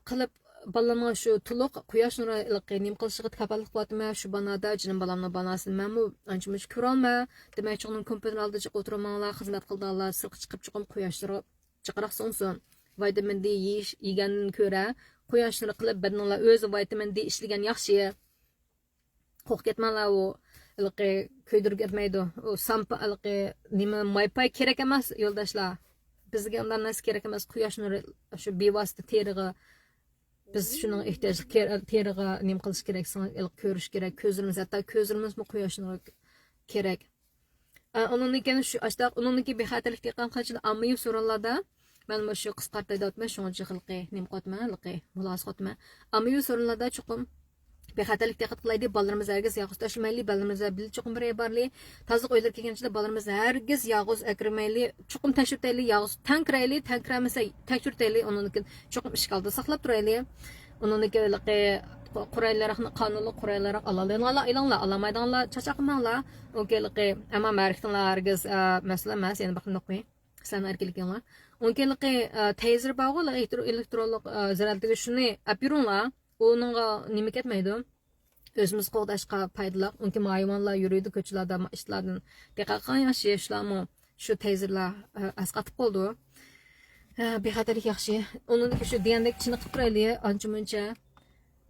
قىلىپ، بالىلارنىڭ شۇ تولۇق قۇياش نۇرى ھېلىقى نېمە قىلىشىغا كاپالەتلىك قىلىۋاتىمەن. شۇ بانادا جېنىم بالامنىڭ باناسىنى مەنمۇ ئانچە-مۇنچە كۆرەلمەي. دېمەكچى، ئۇنىڭ كومپيۇتېر ئالدىدا جىق ئولتۇرماڭلار، خىزمەت قىلىدىغانلار سىرتقا چىقىپ چوقۇم قۇياش نۇرى جىقراق سىڭسۇن. ۋىتامىن دې يېيىش، يېگەندىن كۆرە قۇياش نۇرى قىلىپ، بەدىنىڭلار ئۆزى ۋىتامىن دې ئىشلىگەن ياخشى. قورقۇپ كەتمەڭلار، ئۇ ھېلىقى كۆيدۈرۈپ كەتمەيدۇ. ئۇ سامپا ھېلىقى نېمە، ماي پاي كېرەك ئەمەس، يولداشلار. بىزگە ئۇنداق نەرسە كېرەك ئەمەس. قۇياش نۇرى شۇ بىۋاسىتە تېرىغا، بىز شۇنىڭ ئېھتىياجلىق، تېرىغا نېمە قىلىش كېرەك، سىڭ-، ھېلىقى كۆرۈش كېرەك. كۆزلىرىمىز، ھەتتا كۆزلىرىمىزمۇ قۇياش نۇرى كېرەك. ئە، ئۇنىڭدىن كېيىن شۇ، ئاشتاق، ئۇنىڭدىن كېيىن بىخەتەرلىك دېگەن قانچىلىك ئاممىۋى سورۇنلاردا مەن مۇشۇ قىسقارتاي دەۋاتىمەن، شۇڭا جىق ھېلىقى نېمە قىلىۋاتىمەن، ھېلىقى مۇلاھىزە قىلىۋاتىمەن. ئاممىۋى سورۇنلاردا چوقۇم بىخەتەرلىك دىققەت قىلايلى، بالىلىرىمىزنى ھەرگىز يالغۇز تاشلىمايلى، بالىلىرىمىز بىلەن بىللە چوقۇم بىر يەرگە بارلى. تازىلىق ئۆيلىرىگە كەلگەن چېغىدا بالىلىرىمىزنى ھەرگىز يالغۇز ئەكىرمەيلى، چوقۇم تەكشۈرتەيلى، يالغۇز تەڭكىرەيلى، تەڭكىرەمىسە تەكشۈرتەيلى، ئۇنىڭدىن كېيىن چوقۇم ئىشىك ئالدىدا ساقلاپ تۇرايلى. ئۇنىڭدىكى ھېلىقى قورال-ياراغنى، قانۇنلۇق قورال-ياراغ ئالالايدىغانلار ئېلىڭلار، ئالالمايدىغانلار چاچاق قىلماڭلار. ئۇنىڭكى ھېلىقى، ئەمما مەرىكىتىڭلار ھەرگىز، ئە، مەسىلە ئەمەس، يەنە بىر قېتىم ئوقۇيمەن. سەن ئەركىنلىكىڭلار. ئۇنىڭكى ھېلىقى، ئە، تەيزىر بارغۇ، ئېلېكترو-، ئېلېكترونلۇق، ئە، زەرەلتىگە شۇنى ئەپ يۈرۈڭلار. ئۇنىڭغا نېمە كەتمەيدۇ. ئۆزىمىز قوغداشقا پايدىلىق. ئۇنىڭكى ما ھايۋانلار يۈرىدۇ كوچىلاردا، ما ئىتلاردىن. دىققەت قىلغان ياخشى، شۇلارمۇ شۇ تەيزىرلار، ئە، ئەسقاتىپ قالىدۇ. ھە، بىخەتەرلىك ياخشى. ئۇنىڭدىكى شۇ دېگەندەك چېنىقىپ تۇرايلى، ئانچە مۇنچە.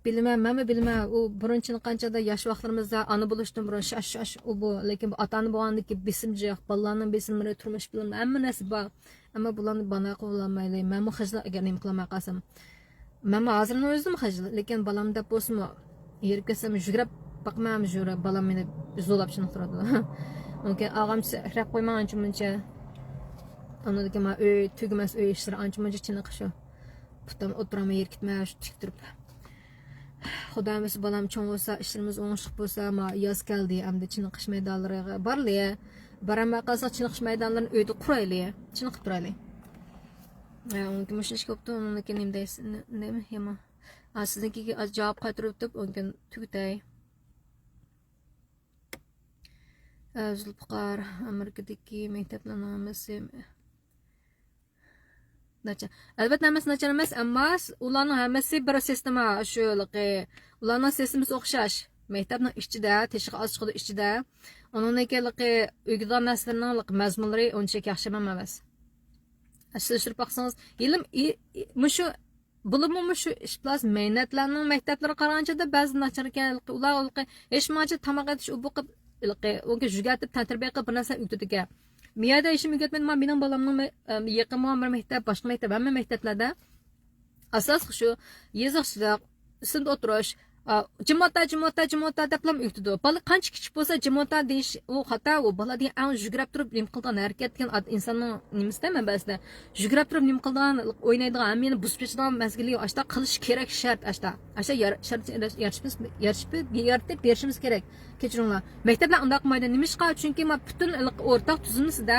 بىلىمەن، مەنمۇ بىلىمەن. ئۇ بۇرۇن چېنىققان چاغدا ياش ۋاقىتلىرىمىزدا ئانا بولۇشتىن بۇرۇن شاش، شاش، ئۇ بۇ. لېكىن بۇ ئاتا-ئانا بولغاندىكى بېسىم جىق، بالىلارنىڭ بېسىملىرى، تۇرمۇش بىلىم، ھەممە نەرسە بار. ئەمما بۇلارنى بانا قىلالمايلى. مەنمۇ خىجىل ئەگەر نېمە قىلالماي قالسام. مەنمۇ ھازىرنىڭ ئۆزىدىمۇ خىجىل. لېكىن بالام دەپ بولسىمۇ، ھېرىپ كەتسەم يۈگۈرۈپ باقىمەن، يۈگۈرۈپ بالام مېنى زورلاپ چېنىقتۇرىدۇ. ئۇنىڭكى ئاغام سەكرەپ قويماڭ ئانچە مۇنچە. ئاندىن كېيىن مانا ئۆي، تۈگىمەس ئۆي ئىشلىرى ئانچە مۇنچە چېنىقىشۇ. پۇتۇم ئولتۇرالماي يېرى كېتىمەن، شۇ تىك تۇرۇپ. خۇدا ئەمەسە بالام چوڭ بولسا، ئىشلىرىمىز ئوڭۇشلۇق بولسا، ما ياز كەلدى، ئەمدى چېنىقىش مەيدانلىرىغا بارلى. بارالماي قالساق، چېنىقىش مەيدانلىرىنى ئۆيدە قۇرايلى. چېنىقىپ تۇرايلى. ھە، ئۇنىڭكى مۇشۇ ئىش بوپتۇ، ئۇنىڭكى نېمە دەيسىز؟ نېمە يامان؟ ھە، سىزنىڭكىگە جاۋاب قايتۇرۇپ ئۆتۈپ، ئۇنىڭكىن تۈگىتەي. ئە، زۇلپىقار، ئامېرىكىدىكى مەكتەپلەرنىڭ ھەممىسى ناچار. ئەلۋەتتە، ھەممىسى ناچار ئەمەس، ئەمما س-، ئۇلارنىڭ ھەممىسى بىر سىستېما، شۇ ھېلىقى، ئۇلارنىڭ سىستېمىسى ئوخشاش. مەكتەپنىڭ ئىچىدە، تېشىغا ئاز چىقىدۇ ئىچىدە. ئۇنىڭدىن كېيىن ھېلىقى ئۆگىتىدىغان نەرسىلىرىنىڭ ھېلىقى مەزمۇنلىرى ئۇنچىلىك ياخشى ئەمەس. سېلىشتۇرۇپ باقسىڭىز، ھېلىم ئى-، ئى-، مۇشۇ بولۇپمۇ مۇشۇ ئىپلاس مەينەتلەرنىڭ مەكتەپلىرىگە قارىغانچە بەزى ناچاركەن، ئۇلار ھېلىقى ھېچ ماچە تاماق ئېتىش، ئۇ بۇ قىلىپ، ھېلىقى ئۇنى يۈگەتىپ، تەنتەربىيە قىلىپ، بىر نەرسە ئۆگىتىدىكەن. مېيەدە ھېچنېمە ئۆگەتمەيدۇ. مانا مېنىڭ بالامنىڭ مە-، ئەم، يېقىنمۇ بىر مەكتەپ، باشقا مەكتەپ، ھەممە مەكتەپلەردە ئاساسلىق شۇ يېزىقچىلىق، سىنىپتا ئولتۇرۇش، ئا، جىم ئولتۇر، جىم ئولتۇر، جىم ئولتۇر دەپلا ئۆگىتىدۇ. بالا قانچە كىچىك بولسا، جىم ئولتۇر دېيىش ئۇ خاتا، ئۇ بالا دېگەن ئەڭ يۈگرەپ تۇرۇپ نېمە قىلىدىغان ھەرىكەت دېگەن ئاد-، ئىنساننىڭ نېمىسىدە مەنبەسىدە. يۈگرەپ تۇرۇپ نېمە قىلىدىغان، ئوينايدىغان، ھەممىنى بۇزۇپ چېچىدىغان مەزگىلى ئاشتا قىلىش كېرەك شەرت ئاشتا. ئاشتا يار-، شەرت يارىتىپ، يارىتىپ، يارىتىپ بېرىشىمىز كېرەك. كەچۈرۈڭلار. مەكتەپلەر ئۇنداق قىلمايدۇ. نېمىشقا؟ چۈنكى ما پۈتۈن ئورتاق تۈزۈلمىسىدە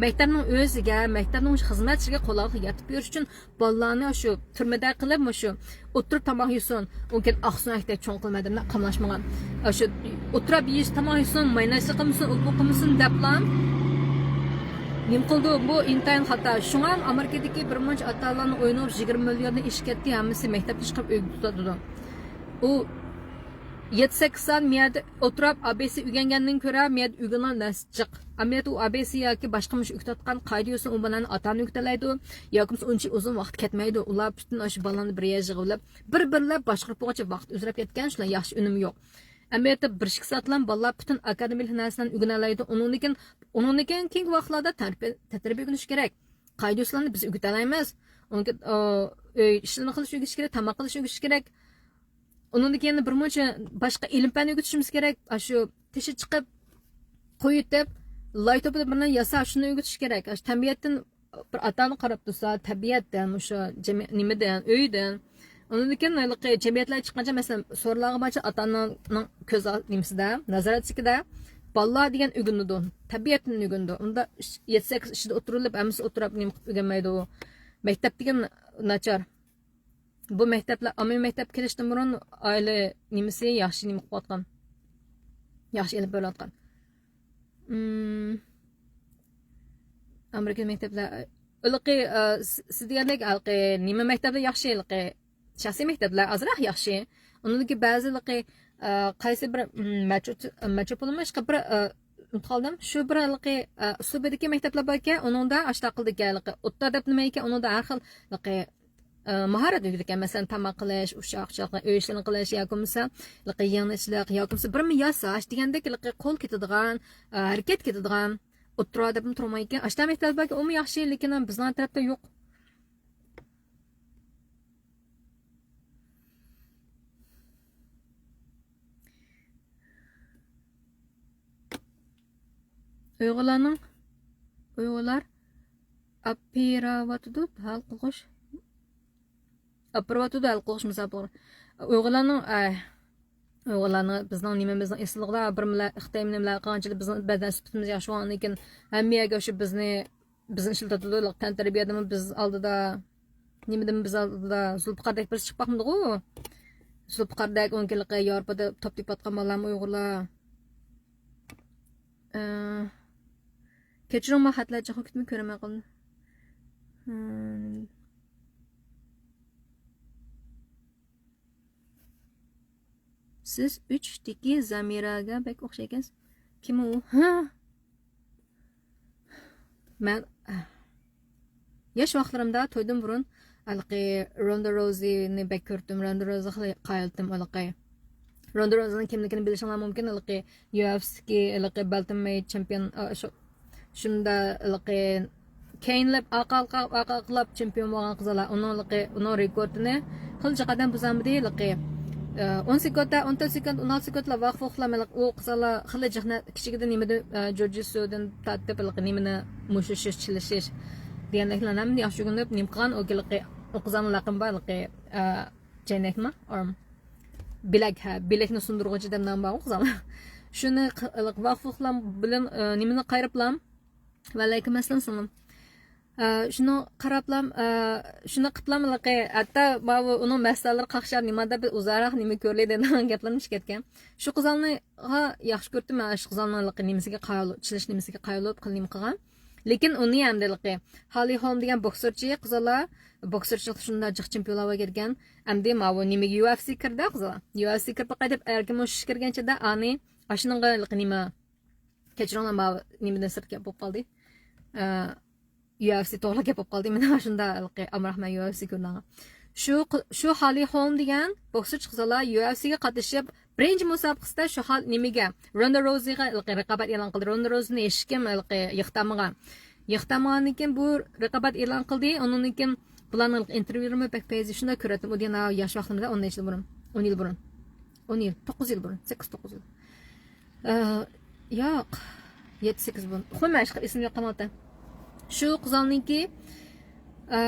مەكتەپنىڭ ئۆزىگە، مەكتەپنىڭ خىزمەتچىسىگە قولايلىق يارىتىپ بېرىش ئۈچۈن بالىلارنى شۇ تۈرمىدە قىلىپ، مۇشۇ ئولتۇرۇپ تاماق يېسۇن، ئۇنىڭ كېيىن ئاقسۇن ئەكتەك چوڭ قىلمايدۇ، قاملاشمىغان. شۇ ئولتۇرۇپ يېيىش، تاماق يېسۇن، ماينەسلىك قىلمىسۇن، ئۇ بۇ قىلمىسۇن دەپلا نېمە قىلىدۇ؟ بۇ ئىنتايىن خاتا. شۇڭا ئامېرىكىدىكى بىر مۇنچە ئاتا-ئانىلارنىڭ ئويلىنىپ يىگىرمە مىليوندىن ئېشىپ كەتتى، ھەممىسى مەكتەپتە چىقىپ ئۆيدە تۇتۇلىدۇ. ئۇ يەتتە سەككىز سائەت مۇ يەردە ئولتۇرۇپ، ئابېسى ئۆگەنگەندىن كۆرە، مۇ يەردە ئۆگىنىدىغان نەرسە جىق. ئەمەلىيەتتە ئۇ ئابېسى ياكى باشقا مۇشۇ ئۆگىتىۋاتقان قائىدە يوسۇن ئۇ بالىنى ئاتا-ئانا ئۆگىتەلەيدۇ، ياكى بولمىسا ئۇنچە ئۇزۇن ۋاقىت كەتمەيدۇ. ئۇلار پۈتۈن ئاشۇ بالىنى بىر يەرگە يىغىۋېلىپ، بىر-بىرلەپ باشقۇرۇپ بولغۇچە ۋاقىت ئۇزىراپ كەتكەن، شۇنداق ياخشى ئۈنۈم يوق. ئەمەلىيەتتە بىر ئىككى سائەتلا بالىلار پۈتۈن ئاكادېمىيەلىك نەرسىلەرنى ئۆگىنەلەيدۇ. ئۇنىڭدىن كېيىن، ئۇنىڭدىن كېيىن كېيىنكى ۋاقىتلاردا تەربىيە، تەنتەربىيە ئۆگىنىش كېرەك. قائىدە يوسۇنلارنى بىز ئۆگىتەلەيمىز. ئۇنىڭ كېيىن، ئۆي ئىشلىرىنى قىلىش ئۆگىتىش كېرەك، تاماق قىلىش ئۆگىتىش كېرەك. ئۇنىڭدىن كېيىن بىر مۇنچە باشقا ئىلىم پەن ئۆگىتىشىمىز كېرەك. ئاشۇ تېشى چىقىپ، قويۇتۇپ، لاي توپىدا بىر نەرسە ياساش، شۇنى ئۆگىتىش كېرەك. ئاشۇ تەبىئەتتىن بىر ئاتا-ئانا قاراپ تۇرسا، تەبىئەتتىن، مۇشۇ جەمئىي-، نېمىدىن، ئۆيدىن. ئۇنىڭدىن كېيىن ھېلىقى جەمئىيەتلەرگە چىققانچە، مەسىلەن، سورۇنلارغا بارغانچە ئاتا-ئانىنىڭ كۆز ئال-، نېمىسىدە، نازارەتچىلىكىدە بالىلار دېگەن ئۆگىنىدۇ. تەبىئەتتىن ئۆگىنىدۇ. ئۇندا ئۈچ، يەتتە، سەككىز ئىچىدە ئولتۇرۇلۇپ، ھەممىسى ئولتۇرۇپ نېمە قىلىپ ئۆگەنمەيدۇ. مەكتەپ دېگەن ناچار. بۇ مەكتەپلەر، ئاممىۋى مەكتەپكە كېلىشتىن بۇرۇن ئائىلە نېمىسى ياخشى نېمە قىلىۋاتقان، ياخشى ئېلىپ بېرىۋاتقان. ئىم، ئامېرىكا مەكتەپلەر، ھېلىقى، ئە، س-، سىز دېگەندەك، ھېلىقى نېمە مەكتەپلەر ياخشى، ھېلىقى شەخسىي مەكتەپلەر ئازراق ياخشى. ئۇنىڭدىكى بەزى ھېلىقى، ئە، قايسى بىر، ئىم، مەترو-، مەتروپولمۇ، باشقا بىر، ئە، ئۇنتۇپ قالدىم. شۇ بىر ھېلىقى، ئە، ئۇسلۇبىدىكى مەكتەپلەر باركەن، ئۇنىڭدا ئاشۇنداق قىلىدىكەن، ھېلىقى ئوتتا دەپ نېمە ئىكەن، ئۇنىڭدا ھەر خىل ھېلىقى، ئە، ماھارەت ئۆگىتىدىكەن. مەسىلەن، تاماق قىلىش، ئۇششاق-ئۇششاق ئۆي ئىشلىرىنى قىلىش ياكى بولمىسا ھېلىقى يىڭنىچىلىق ياكى بولمىسا بىرمۇ ياساش دېگەندەك ھېلىقى قول كېتىدىغان، ئە، ھەرىكەت كېتىدىغان ئوتتۇرا دەپمۇ تۇرمايدىكەن. ئاشۇنداق مەكتەپلەر باركەن، ئۇمۇ ياخشى، لېكىن بىزنىڭ تەرەپتە يوق. ئۇيغۇرلارنىڭ، ئۇيغۇرلار ئاپىرىۋاتىدۇ ھەل قىلغۇچ. ئاپىرىۋاتىدۇ ھەل قىلغۇچ مۇسابىقىلىرى. ئۇيغۇرلارنىڭ، ئەي، ئۇيغۇرلارنىڭ، بىزنىڭ نېمىمىزنىڭ ئېسىللىقىدا بىر مىللە، خىتاي نېمىلەر قىلغانچىلىك بىزنىڭ بەدەن سۈپىتىمىز ياخشى بولغاندىن كېيىن ھەممە يەرگە شۇ بىزنى، بىزنى ئىشلىتىۋاتىدۇ. تەنتەربىيەدىمۇ بىز ئالدىدا نېمىدىن بىز ئالدىدا زۇلپىقاردەك بىرسى چىقىپ باقمىدىغۇ؟ زۇلپىقاردەك ئون كىلىقى ياۋروپادا توپ تېپىۋاتقان بالام ئۇيغۇرلار. ئە، كەچۈرۈڭ، مەن خەتلەرچە كۈتمەي كۆرەلمەي قالدىم. ھىم. سىز ئۈچتىكى زامىراگە بەك ئوخشايكەنسىز. كىم ئۇ؟ ھە؟ مەن ياش ۋاقىتلىرىمدا تويدىن بۇرۇن ھېلىقى روندا روزىنى بەك كۆرۈپتىم. روندا روزىغا خېلى قايىل ئىدىم ھېلىقى. روندا روزىنىڭ كىملىكىنى بىلىشىڭلار مۇمكىن. ھېلىقى يۇ ئېف سىدىكى ھېلىقى بەلتىم ۋېيت چېمپىيون، ئا، شۇ، شۇندا ھېلىقى كېيىنلەپ ئارقا، ئارقا، ئارقا، ئارقىلاپ چېمپىيون بولغان قىزلار. ئۇنىڭ ھېلىقى، ئۇنىڭ رېكورتىنى خېلى جىق ئادەم بۇزالمىدى ھېلىقى. ئە، ئون سېكۇنتتا، ئون تۆت سېكۇنت، ئون ئالتە سېكۇنتلا ۋاقىپ ۋاقىپلا ھېلىقى ئۇ قىزلار خېلى جىق نە-، كىچىكىدىن نېمىدە، ئە، جۇجىتسۇدىن تارتىپ ھېلىقى نېمىنى، مۇشۇشۇش، چېلىشىش دېگەندەكلەرنى ھەممىنى ياخشى ئۆگىنىپ، نېمە قىلغان، ئۇ ھېلىقى، ئۇ قىزلارنىڭ لەقىمى بار ھېلىقى، ئە، جەينەكمۇ؟ ئارم. بىلەك، ھە، بىلەكنى سۇندۇرغۇچى دەپ نام بارغۇ قىزلار. شۇنى ق-، ھېلىقى ۋاقىپ ۋاقىپلا بىلەن، ئە، نېمىنى قايرىپلام؟ ۋەئەلەيكۇم ئەسسالام، سىڭلىم. ئە، شۇنى قاراپلام، ئە، شۇنى قىپلام ھېلىقى، ھەتتا ماۋۇ ئۇنىڭ مەستانىلىرى قاقشاپ، نېمانداق بىر ئۇزاراق نېمە كۆرلى دەيدىغان گەپلەرنى ئىچىپ كەتكەن. شۇ قىزالنىغا ياخشى كۆرۈپتىم مەن، شۇ قىزالنىڭ ھېلىقى نېمىسىگە قايىل، چېلىش نېمىسىگە قايىل بولۇپ، قىل نېمە قىلغان. لېكىن ئۇنى ھەمدە ھېلىقى ھالى خولم دېگەن بوكسورچى قىزالار، بوكسورچىلىقتا شۇنداق جىق چېمپىيونلار بولۇپ كەتكەن. ئەمدى ماۋۇ نېمىگە يۇ ئېف سى كىردى قىزالار. يۇ ئېف سى كىرىپ قايتىپ ئەركىن مۇشۇش كىرگەن چېدە ئانى ئاشۇنىڭغا ھېلىقى نېمە كەچۈرۈڭلار، ماۋۇ نېمىدىن سىرت گەپ بولۇپ قالدى. ئە، يۇ ئېف سى توغرا گەپ بولۇپ قالدى. مانا شۇنداق ھېلىقى ئامراقمەن يۇ ئېف سى كۆرۈنەڭ. شۇ قى-، شۇ خالى خولم دېگەن بوكسچى قىزالا يۇ ئېف سىگە قاتنىشىپ، بىرىنچى مۇسابىقىسىدە شۇ خال-، نېمىگە، روندا روزىغا ھېلىقى رىقابەت ئېلان قىلدى. روندا روزىنى ھېچكىم ھېلىقى يىقتالمىغان. يىقتالمىغاندىن كېيىن بۇ رىقابەت ئېلان قىلدى. ئۇنىڭدىن كېيىن بۇلارنىڭ ئىنتېرۋيۇلىرىمۇ بەك پەيزى، شۇنداق كۆرەتتىم. ئۇ دېگەن ياش ۋاقتىمدا، ئون نەچچە يىل بۇرۇن. ئون يىل بۇرۇن. ئون يىل، توققۇز يىل بۇرۇن. سەككىز، توققۇز يىل. ئە، ياق. يەتتە، سەككىز بۇرۇن. قويما، ھېچقانداق ئېسىمدە يوق قالماپتۇ. شۇ قىزالنىڭكى، ئە،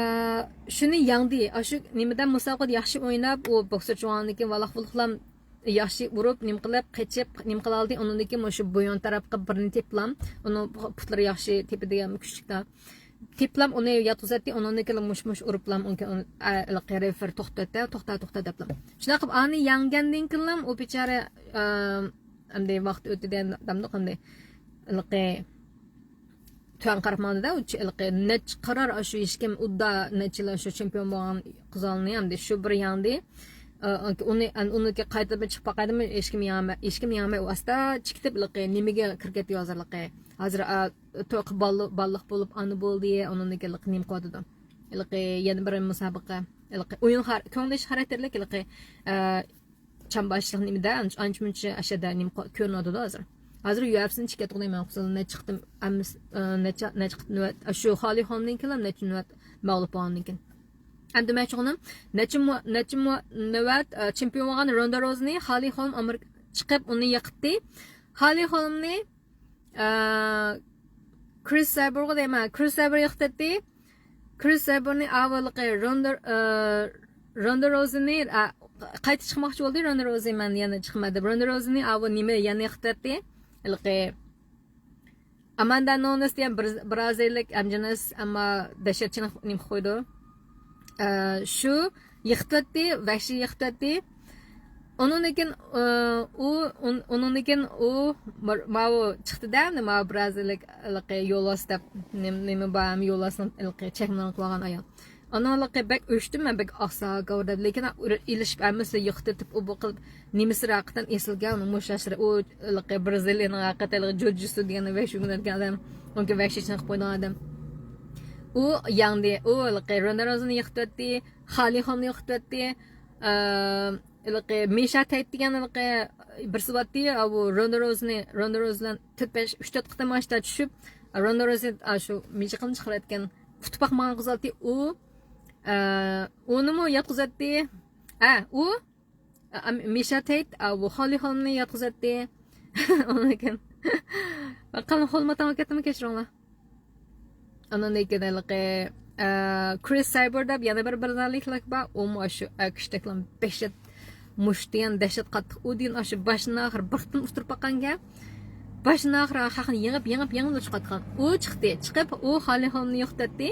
شۇنى يەڭدى. ئاشۇ نېمىدە مۇسابىقىدە ياخشى ئويناپ، ئۇ بوكسچى بولغاندىن كېيىن ۋالاق-ۋۇلۇقلام ياخشى ئۇرۇپ، نېمە قىلىپ، قېچىپ، نېمە قىلالدى. ئۇنىڭدىن كېيىن مۇشۇ بويۇن تەرەپكە بىرنى تېپىلام. ئۇنىڭ پۇتلىرى ياخشى تېپىدىگەن كۈچلۈك. تېپىپلام ئۇنى ياتقۇزاتتى، ئۇنىڭدىن كېيىن مۇش، مۇش ئۇرۇپلام ئۇنى، ئە، ھېلىقى رېفېر توختاتتى، توختا، توختا دەپلام. شۇنداق قىلىپ ئانى يەڭگەندىن كېيىنلام ئۇ بىچارە، ئەم، ئەمدى ۋاقىت ئۆتتى دەمدۇق ئەمدى. ھېلىقى تۆۋەن قاراپ ماڭدىدا، ئۇ چ-، ھېلىقى نەچچە قارار ئاشۇ ھېچكىم ئۇدا نەچچە يىل ئاشۇ چېمپىيون بولغان قىزالنى ئەمدى شۇ بىر يەڭدى. ئە، ئۇنى، ئۇنىڭكى قايتىدىن چىقىپ باقايدىمۇ، ھېچكىم يەڭمەي، ھېچكىم يەڭمەي، ئۇ ئاستا چىقىپ كېتىپ، ھېلىقى نېمىگە كىرىپ كەتتى ھازىر ھېلىقى. ھازىر، ئا، توي قىلىپ بالىلىق، بالىلىق بولۇپ ئانا بولدى، ئۇنىڭدىن كېيىن نېمە قىلىۋاتىدۇ؟ ھېلىقى يەنە بىر مۇسابىقە، ھېلىقى ئويۇن خار-، كۆڭۈل ئېچىش خاراكتېرلىك، ھېلىقى، ئە، چامباشچىلىق نېمىدە، ئانچە، ئانچە مۇنچە ئاشۇ يەردە نېمە قو-، كۆرۈنۈۋاتىدۇ ھازىر. ھازىر يۇ ئېف سىنى چىقىۋاتىدۇ دەيمەن، خۇسۇسەن نەچچە قېتىم، ئەمىس-، ئە، نەچچە، نەچچە قېتىم نۆۋەت، ئە، شۇ خالى خولمدىن كېيىن نەچچە نۆۋەت مەغلۇپ بولغاندىن كېيىن. ئەمدى دېمەكچى بولغىنىم، نەچچە مۇ-، نەچچە مۇ-، نۆۋەت، ئە، چېمپىيون بولغان روندا روزىنى خالى خولم ئامېرىكا چىقىپ ئۇنى يىقىتتى. خالى خولمنى ئە، كرىس سايبېرغا دەيمەن. كرىس سايبېر يىقىتتى. كرىس سايبېرنى ئاۋۇ ھېلىقى روندا، ئە، روندا روزىنى، ئە، قايتا چىقماقچى بولدى. روندا روزى مەن يەنە چىقىمەن دەپ. روندا روزىنى ئاۋۇ نېمە يەنە يىقىتتى. ھېلىقى ئاماندا نونېس دېگەن بىر، بىر بىرازىلىيەلىك ئەمجىنەس، ئەمما دەھشەتچىنى نېمە قويدى. ئە، شۇ يىقىتىۋەتتى، ۋەھشىي يىقىتىۋەتتى. ئۇنىڭدىن كېيىن، ئۇ، ئۇ، ئۇن-، ئۇنىڭدىن كېيىن ئۇ ماۋۇ چىقتى-دە، ماۋۇ بىرازىلىك ھېلىقى يولۋاس دەپ، نېمە، نېمە بار، ھەم يولۋاسنىڭ ھېلىقى چەكمىلىرىنى قىلىۋالغان ئايال. ئۇنىڭ ھېلىقى بەك ئۆچتۈم مەن، بەك ئاسا گاۋۇر دەپ. لېكىن ئېلىشىپ ھەممىسى يىقىتىپ، ئۇ بۇ قىلىپ، نېمىسى ھەقىقەتەن ئېسىلگەن، ئۇنىڭ مۇشۇ ياشلىرى، ئۇ ھېلىقى بىرازىلىيەنىڭ ھەقىقەتەن ھېلىقى جۇجۇتسۇ دېگەن ۋەھشىي ئۆگىنىدىغان ئادەم، ئۇنىڭكى ۋەھشىيچىلىك قىلىپ قويىدىغان ئادەم. ئۇ يەڭدى، ئۇ ھېلىقى روندا روزىنى يىقىتىۋەتتى، خالى خولمنى يىقىتىۋەتتى. ئە، ھېلىقى مىشا تەيت دېگەن ھېلىقى بىرسى بارتتى، ئاۋۇ روندا روزىنى، روندا روزى بىلەن تۆت بەش، ئۈچ تۆت قېتىم ئاشتا چۈشۈپ، روندا روزى، ئا، شۇ مىجىقىنى چىقىرىۋەتكەن، ئۇتۇپ باقمىغان قىز ئالتى ئۇ، ئە، ئۇنىمۇ ياتقۇزاتتى. ئە، ئۇ، ئە، مىشا تەيت، ئاۋۇ خالى خولمنى ياتقۇزاتتى. ئۇنىڭدىن كېيىن، قالغان خولماتاڭغا كەتتىمۇ، كەچۈرۈڭلار. ئاندىن كېيىن ھېلىقى، ئە، كرىس سايبېر دەپ يەنە بىر بىرازىلىيەلىك بار. ئۇمۇ ئاشۇ ئەكشتەكلەم دەھشەت، مۇشت دېگەن دەھشەت قاتتىق. ئۇ دېگەن ئاشۇ باشتىن ئاخىر بىر قېتىم ئۇتتۇرۇپ باققانكەن. باشتىن ئاخىر خەقنى يېڭىپ، يېڭىپ، يېڭىپ چىقىۋاتقان. ئۇ چىقتى. چىقىپ، ئۇ خالى خولمنى يوقىتىۋەتتى.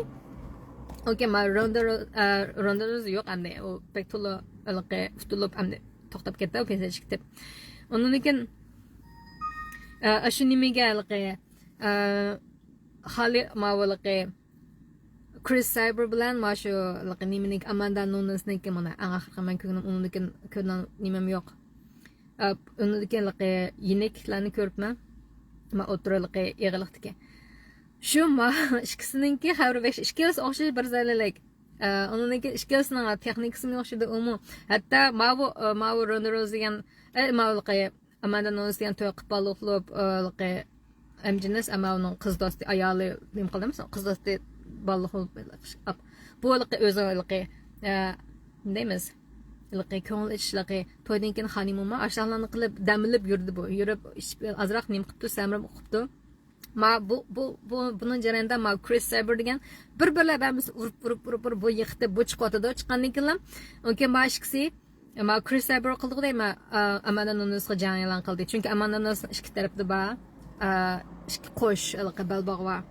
ئوكەي، ما روندا رو-، ئە، روندا روزى يوق ئەمدى. ئۇ بەك تولا ھېلىقى ئۇتۇلۇپ ئەمدى توختاپ كەتتى، ئۇ پېنسىيەگە چىقىپ كېتىپ. ئۇنىڭدىن كېيىن، ئە، ئاشۇ نېمىگە ھېلىقى، ئە، خالى ماۋۇ ھېلىقى كرىس سايبېر بىلەن ما شۇ ھېلىقى نېمىنىڭكى، ئاماندا نۇنېسنىڭكى مانا ئەڭ ئاخىرقى مەن كۆرگىنىم، ئۇنىڭدىن كېيىن كۆرگەن نېمەم يوق. ئە، ئۇنىڭدىن كېيىن ھېلىقى يېنىكلەرنى كۆرۈپمەن. ما ئوتتۇرا ھېلىقى ئېغىرلىقتىكى. شۇ ما ئىككىسىنىڭكى خەۋىرى بەك، ئىككىلىسى ئوخشاش بىر زەللىلىك. ئە، ئۇنىڭكى ئىككىلىسىنىڭ تېخنىكىسىمۇ ئوخشىدى ئۇمۇ. ھەتتا ماۋۇ، ئە، ماۋۇ روندا روزى دېگەن، ئە، ماۋۇلىقى ئاماندا نۇنېس دېگەن توي قىلىپ بالىلىق بولۇپ، ئە، ھېلىقى ئەمجىنىس، ئەمما ئۇنىڭ قىز دوستى، ئايالى نېمە قىلدى دېمىسە، قىز دوستى بالىلىق بولۇپ، بۇ ھېلىقى ئۆزىنىڭ ھېلىقى، ئە، نېمە دەيمىز؟ ھېلىقى كۆڭۈل ئېچىشلىقى، تويدىن كېيىن خانىمىما ئاشۇلارنى قىلىپ، دەم ئېلىپ يۈردى بۇ. يۈرۈپ، ئىچىپ، ئازراق نېمە قىپتۇ، سەمرىپ ئۇقۇپتۇ. ما بۇ، بۇ، بۇ، بۇنىڭ جەريانىدا ما كرىس سايبېر دېگەن بىر بىرلەپ ھەممىسى ئۇرۇپ، ئۇرۇپ، ئۇرۇپ، ئۇرۇپ، بۇ يىقىتىپ، بۇ چىقىۋاتىدۇ. چىققاندىن كېيىن، ئوكەي، ما ئىككىسى، ما كرىس سايبېر قىلدىغۇ دەيمەن، ئاماندا نۇنېسقا جەڭ ئېلان قىلدى. چۈنكى ئاماندا نۇنېسنىڭ ئىككى تەرىپىدە بار، ئىككى قوش، ھېلىقى بەلباغ بار.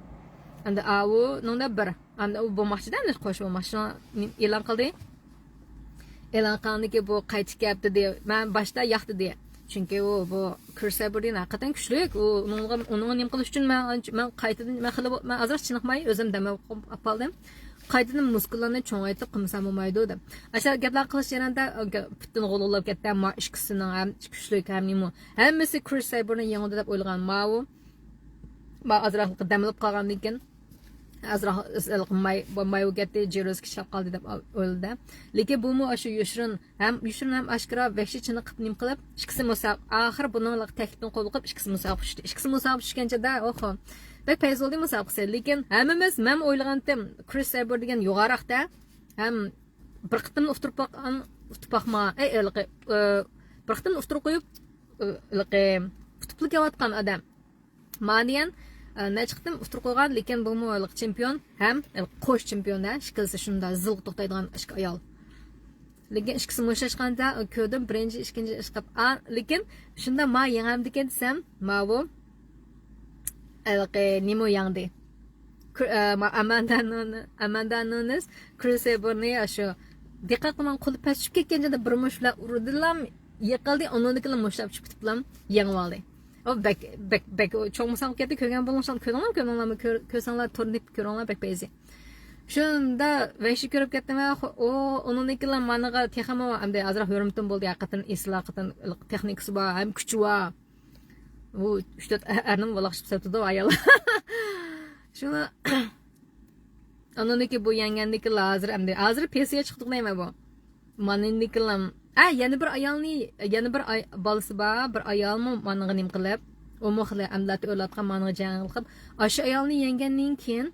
ئەمدى ئاۋۇنىڭدا بىر. ئەمدى ئۇ بولماقچىدا، ئەمدى قوش بولماقچى. شۇڭا ئېلان قىلدى. ئېلان قىلغاندىكى بۇ قايتىپ كەپ دېدى. مەن باشتا ياق دېدى. چۈنكى ئۇ بۇ كرىس سايبېر دېگەن ھەقىقەتەن كۈچلۈك. ئۇ ئۇنىڭغا، ئۇنىڭغا نېمە قىلىش ئۈچۈن مەن، مەن قايتىدىن، مەن خېلى، مەن ئازراق چېنىقماي ئۆزۈم دەم ئېلىپ قالدىم. قايتىدىن مۇسكۇللارنى چوڭايتىپ قىلمىسام بولمايدۇ دەپ. ئاشۇ گەپلەر قىلىش جەريانىدا پۈتۈن غۇلغۇللاپ كەتتى. ما ئىككىسىنىڭ ھەم كۈچلۈك ھەم نېمە. ھەممىسى كرىس سايبېرنى يېڭىدۇ دەپ ئويلىغان. ماۋۇ، ما ئازراق دەم ئېلىپ قالغاندىن كېيىن، ئازراق ماي، ماي بولۇپ كەتتى، جىروسكا ئىشلەپ قالدى دەپ ئويلىدى. لېكىن بۇمۇ ئاشۇ يوشۇرۇن ھەم، يوشۇرۇن ھەم ئاشكارا ۋەھشىي چېنىقىپ نېمە قىلىپ، ئىككىسى مۇسابىقە، ئاخىر بۇنىڭ تەكلىپىنى قوبۇل قىلىپ، ئىككىسى مۇسابىقە چۈشتى. ئىككىسى مۇسابىقە چۈشكەنچىدە، ئوھو، بەك پەيز بولدى مۇسابىقىسى. لېكىن ھەممىمىز، مەن ئويلىغانتىم، كرىس سايبېر دېگەن يوغانراقتا ھەم بىر قېتىم ئۇتتۇرۇپ باققان، ئۇتۇپ باقمىغان، ئەي، ھېلىقى، ئە، بىر قېتىم ئۇتتۇرۇپ قويۇپ، ئە، ھېلىقى ئۇتۇپلا كېلىۋاتقان ئادەم. ما دېگەن، ئە، نەچچە قېتىم ئۇتتۇرۇپ قويغان، لېكىن بۇمۇ ھېلىقى چېمپىيون ھەم ھېلىقى قوش چېمپىيون-دە، ئىككىلىسى شۇنداق زىلغا توختايدىغان ئىككى ئايال. لېكىن ئىككىسى مۇشتلاشقاندا كۆردۈم، بىرىنچى، ئىككىنچى ئىشقىپ، ئا، لېكىن شۇنداق ما يېڭەمدىكىن دېسەم، ماۋۇ ھېلىقى نېمو ياڭدى. كر-، ئە، ما-، ئاماندا نۇن-، ئاماندا نۇنېس كرىس سايبېرنى ئاشۇ دىققەت قىلماي قولى پەس چۈشۈپ كەتكەن جايدا بىر مۇشت بىلەن ئۇردىلا يىقىلدى، ئۇنىڭدىن كېيىن مۇشتلاپ چۈشۈپ كېتىپلا يېڭىۋالدى. ئۇ بەك، بەك، بەك، ئۇ چوڭ مۇسابىقە كەتتى، كۆرگەن بولۇڭلار، كۆرۈڭلارمۇ، كۆرۈڭلار، تور دەپ كۆرۈڭلار، بەك پەيزى. شۇندا ۋەھشىي كۆرۈپ كەتتىم، ھە، خو-، ئۇ، ئۇنىڭدىن كېيىن مانىغا تېخىمۇ ئەمدى ئازراق ھۆرمىتىم بولدى، ھەقىقەتەن ئېسىل، ھەقىقەتەن تېخنىكىسى بار، ھەم كۈچى بار. ئۇ ئۈچ تۆت ئەرنىمۇ ۋالاقشىپ سېتىدۇ ئايال. شۇڭا ئانىڭدىكى بۇ يەڭگەندىكى ھازىر ئەمدى، ھازىر پېنسىيە چىقتۇق دەيمەن بۇ. مانىڭدىكىلا، ئە، يەنە بىر ئايالنى، يەنە بىر ئاي-، بالىسى بار، بىر ئايالمۇ مانىڭغا نېمە قىلىپ، ئۇمۇ خېلى ئەمدىلاتتا ئۆلۈۋاتقان مانىڭغا جەڭ قىلىپ، ئاشۇ ئايالنى يەڭگەندىن كېيىن،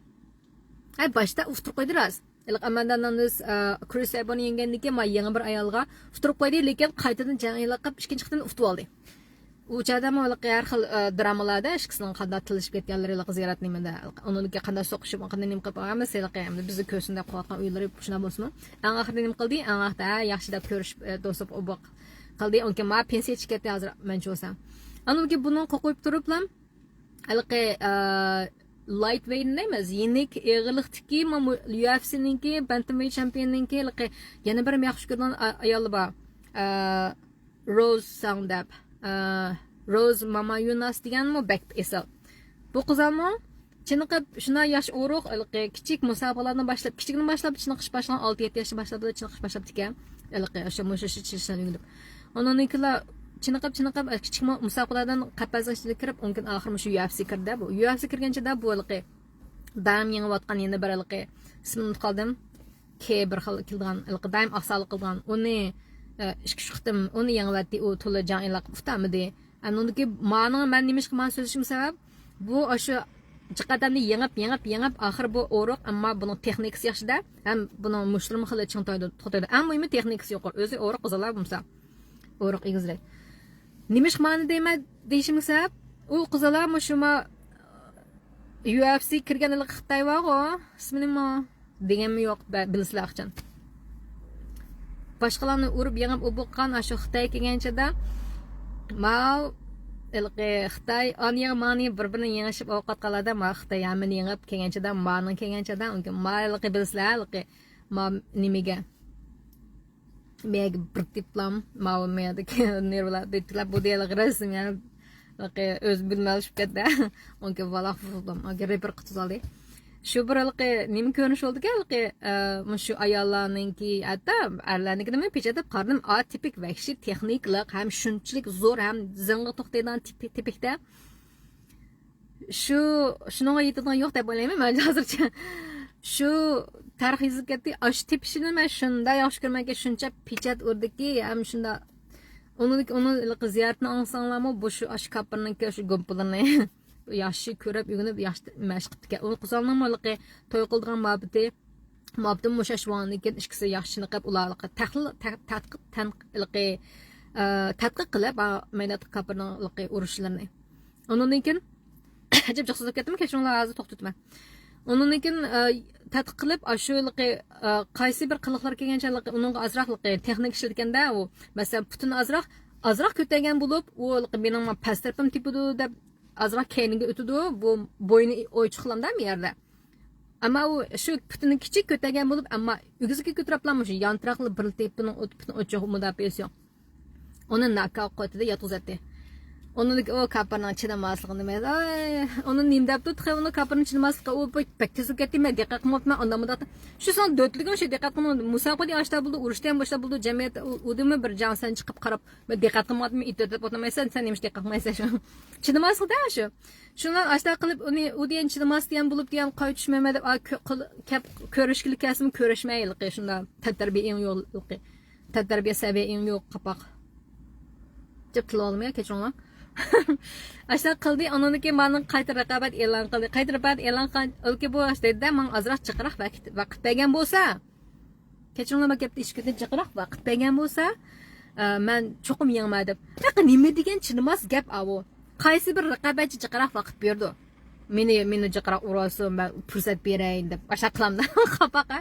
ئە، باشتا ئۇتتۇرۇپ قويدى راست. ھېلىقى ئاماندا نۇنېس، ئە، كرىس سايبېرنى يەڭگەندىن كېيىن، ما يېڭى بىر ئايالغا ئۇتتۇرۇپ قويدى، لېكىن قايتىدىن جەڭ ئېلان قىلىپ، ئىككىنچى قېتىم ئۇتۇپ ئالدى. ئۇ چاغدا مانا ھېلىقى ھەر خىل، ئە، درامىلاردا ئىككىسىنىڭ قانداق تىللىشىپ كەتكەنلىرى، ھېلىقى زىيارەت نېمىدە، ئۇنىڭدىكى قانداق سوقۇشۇپ، قانداق نېمە قىلىپ، ھەممىسى ھېلىقى، ئەمدى بىزنى كۆرسۇن دەپ قىلىۋاتقان ئويلىرى شۇنداق بولسىمۇ، ئەڭ ئاخىرىدا نېمە قىلدى؟ ئەڭ ئاخىرىدا، ھە، ياخشى دەپ كۆرۈشۈپ، ئە، دوستلۇق ئوبۇق قىلدى. ئۇنىڭكى ما پېنسىيە چىقىپ كەتتى ھازىر، مەنچە بولسا. ئاندىن كېيىن بۇنىڭ قوقۇيۇپ تۇرۇپلا، ھېلىقى، ئە، لايت ۋېيت دەيمىز، يېنىك ئېغىرلىقتىكى، مانا يۇ ئېف سىنىڭكى، بەنتەمۋېيت چامپىيوننىڭكى، ھېلىقى يەنە بىر ياخشى كۆرىدىغان ئا-، ئايالى بار. ئە، روز ساڭ دەپ، ئە، روز ماما يۇناس دېگەنمۇ بەك ئېسىل. بۇ قىزالمۇ چېنىقىپ، شۇنداق ياخشى ئورۇق، ھېلىقى كىچىك مۇسابىقىلەردىن باشلاپ، كىچىكىدىن باشلاپ چېنىقىش باشلىغان، ئالتە يەتتە ياشتىن باشلاپ چېنىقىش باشلاپتىكەن. ھېلىقى ئاشۇ مۇشۇ چېلىشلارنى ئۆگىنىپ. ئۇنىڭدىن كېيىنلا چېنىقىپ، چېنىقىپ، كىچىك مۇ-، مۇسابىقىلەردىن قەپەسنىڭ ئىچىگە كىرىپ، ئۇنىڭدىن كېيىن ئاخىرى مۇشۇ يۇ ئېف سى كىردى بۇ. يۇ ئېف سى كىرگەن چېغىدا بۇ ھېلىقى دائىم يېڭىۋاتقان يەنە بىر ھېلىقى ئىسمىنى ئۇنتۇپ قالدىم. كى بىر خىل كېلىدىغان، ھېلىقى دائىم ئاقساقلىق قىلىدىغان. ئۇنى، ئە، ئىككى، ئۈچ قېتىم ئۇنى يېڭىۋەتتى. ئۇ تولا جەڭ ئېلان قىلىپ ئۇتالمىدى. ئەمدى ئۇنىڭدىكى مانىڭ مەن نېمىشقا مانا سۆزلىشىم سەۋەب، بۇ ئاشۇ جىق ئادەمنى يېڭىپ، يېڭىپ، يېڭىپ، ئاخىرى بۇ ئورۇق، ئەمما بۇنىڭ تېخنىكىسى ياخشىدا، ھەم بۇنىڭ مۇشتلىرىمۇ خېلى چىڭ توختايدۇ، توختايدۇ. ئەڭ مۇھىمى تېخنىكىسى يۇقىرى. ئۆزى ئورۇق قىزىلار بولمىسا. ئورۇق ئېگىزرەك. نېمىشقا مانا دەيمەن، دېيىشىمگە سەۋەب، ئۇ قىزىلار مۇشۇما يۇ ئېف سى كىرگەن ھېلىقى خىتاي بارغۇ، ئىسمى نېمە؟ دېگەنمۇ يوق، بە-، بىلىسىلەر ئاخچان. باشقىلارنى ئۇرۇپ يېڭىپ ئۇ بولغان ئاشۇ خىتاي كەلگەنچىدە، ماۋ ھېلىقى خىتاي ئانى يېڭى مانى بىر بىرىنى يېڭىشىپ ئوقۇۋاتقانلاردا، ما خىتاي ھەممىنى يېڭىپ كەلگەن چاغدا، مانىڭ كەلگەن چاغدا، ئۇنكى ما ھېلىقى بىلسىلەر، ھېلىقى ما نېمىگە، مەگە بىر تېپلام، ماۋۇ مەدىكى نېرۋىلار بېتىلەپ بۇ دېيەلىك رەسىم يەنە ھېلىقى ئۆزى بىلمەي ئېلىشىپ كەتتى. ئۇنكى ۋالاق بۇزۇلدۇم، ئۇنكى رېپېر قۇتۇزالدى. شۇ بىر ھېلىقى نېمە كۆرۈنۈش بولدىكەن، ھېلىقى، ئە، مۇشۇ ئاياللارنىڭكى، ھەتتا ئەرلەرنىڭكىنىمۇ پېچەتلەپ قارىدىم. ئا، تىپىك ۋەھشىي تېخنىكىلىق ھەم شۇنچىلىك زور ھەم زىڭغا توختايدىغان تىپىك، تىپىكتە. شۇ، شۇنىڭغا يېتىدىغان يوق دەپ ئويلايمەن مەن ھازىرچە. شۇ تارىخ يېزىلىپ كەتتى. ئاشۇ تېپىشىنى مەن شۇنداق ياخشى كۆرىمەنكى، شۇنچە پېچەت ئۇردىكى، ھەم شۇنداق. ئۇنىڭدىكى، ئۇنىڭ ھېلىقى زىيارىتىنى ئاڭلىساڭلارمۇ، بۇ شۇ ئاشۇ كاپىرنىڭكى شۇ گۇمپىلىرىنى ياخشى كۆرۈپ، ئۆگىنىپ، ياخشى مەشىق قىپتىكەن. ئۇ قىزلارنىڭمۇ ھېلىقى توي قىلىدىغان مۇھەببىتى، مۇھەببىتىمۇ مۇشۇ ئاشۇ ۋاقىتتىن كېيىن ئىككىسى ياخشى چېنىقىپ، ئۇلار ھېلىقى تەقلى-، تەق-، تەتقىق، تەنق-، ھېلىقى، ئە، تەتقىق قىلىپ، ئا، مەينەت كاپىرنىڭ ھېلىقى ئۇرۇشلىرىنى. ئۇنىڭدىن كېيىن، ئەجەب جىقسىزلاپ كەتتىم، كەچۈرۈڭلار، ھازىر توختىتىمەن. ئۇنىڭدىن كېيىن، ئە، تەتقىق قىلىپ، ئاشۇ ھېلىقى، ئە، قايسى بىر قىلىقلار كەلگەنچە ھېلىقى ئۇنىڭغا ئازراق ھېلىقى تېخنىكا ئىشلىتىلگەندە، ئۇ، مەسىلەن، پۇتىنى ئازراق، ئازراق كۆتەرگەن بولۇپ، ئۇ ھېلىقى مېنىڭ پەس تەرىپىم تېپىدۇ دەپ، ئازراق كەينىگە ئۆتىدۇ، بۇ بوينى ئويچۇقلامدا بۇ يەردە. ئەمما ئۇ شۇ پۇتىنى كىچىك كۆتەرگەن بولۇپ، ئەمما ئۆگزىگە كۆتۈرۈپلا مۇشۇ يانتىراقلا بىر تېپىنىڭ پۇتىنى ئوچۇق مۇداپىئەسى يوق. ئۇنى ناكاۋ قىلىۋەتتى، ياتقۇزاتتى. ئۇنىڭدىكى ئۇ كاپىرنىڭ چىدىماسلىقى نېمە؟ ئاي، ئۇنى نېمە دەپتۇ؟ تېخى ئۇنى كاپىرنىڭ چىدىماسلىقى، ئۇ بەك تېزىپ كەتتى، مەن دىققەت قىلماپتىمەن، ئانداق مۇنداق. شۇ ساڭا دۆتلىگىڭ شۇ دىققەت قىلمىدىڭ. مۇسابىقىدە ئاشتا بولدى، ئۇرۇشتا ھەم باشتا بولدى، جەمئىيەتتە ئۇ، ئۇدىمۇ بىر جان سەن چىقىپ قاراپ، مەن دىققەت قىلماپتىمەن، ئىتتىرىپ ئولتۇرمايسەن، سەن نېمىش دىققەت قىلمايسەن شۇ؟ چىدىماسلىق دە شۇ. شۇنىڭ ئاشتا قىلىپ ئۇنى، ئۇ دېگەن چىدىماس دېگەن بولۇپ دېگەن قايتا چۈشمەيمەن دەپ، ئا، كۆ-، قىل-، كەپ كۆرۈشكىلى كەلسىمۇ كۆرۈشمەي ھېلىقى شۇنداق. تەنتەربىيە ئېڭى يوق ھېلىقى. تەنتەربىيە سەۋىيە ئېڭى يوق قاپاق. جىق تىللىۋالدىم يا، كەچۈرۈڭلار. ئاشۇنداق قىلدى، ئۇنىڭدىن كېيىن مانا قايتا رىقابەت ئېلان قىلدى. قايتا رىقابەت ئېلان قىلغان، ئۇلكى بۇ دېدى-دە، ماڭا ئازراق جىقراق ۋاقىت، ۋاقىت بەرگەن بولسا. كەچۈرۈڭلار، مەن گەپنى ئىچكىدىن جىقراق ۋاقىت بەرگەن بولسا، ئە، مەن چوقۇم يېڭىمەن دەپ. ھەق، نېمە دېگەن چىدىماس گەپ ئاۋۇ. قايسى بىر رىقابەتچى جىقراق ۋاقىت بېرىدۇ؟ مېنى، مېنى جىقراق ئۇرالسۇن، مەن پۇرسەت بېرەي دەپ ئاشۇنداق قىلامدا. قاپاق، ھە؟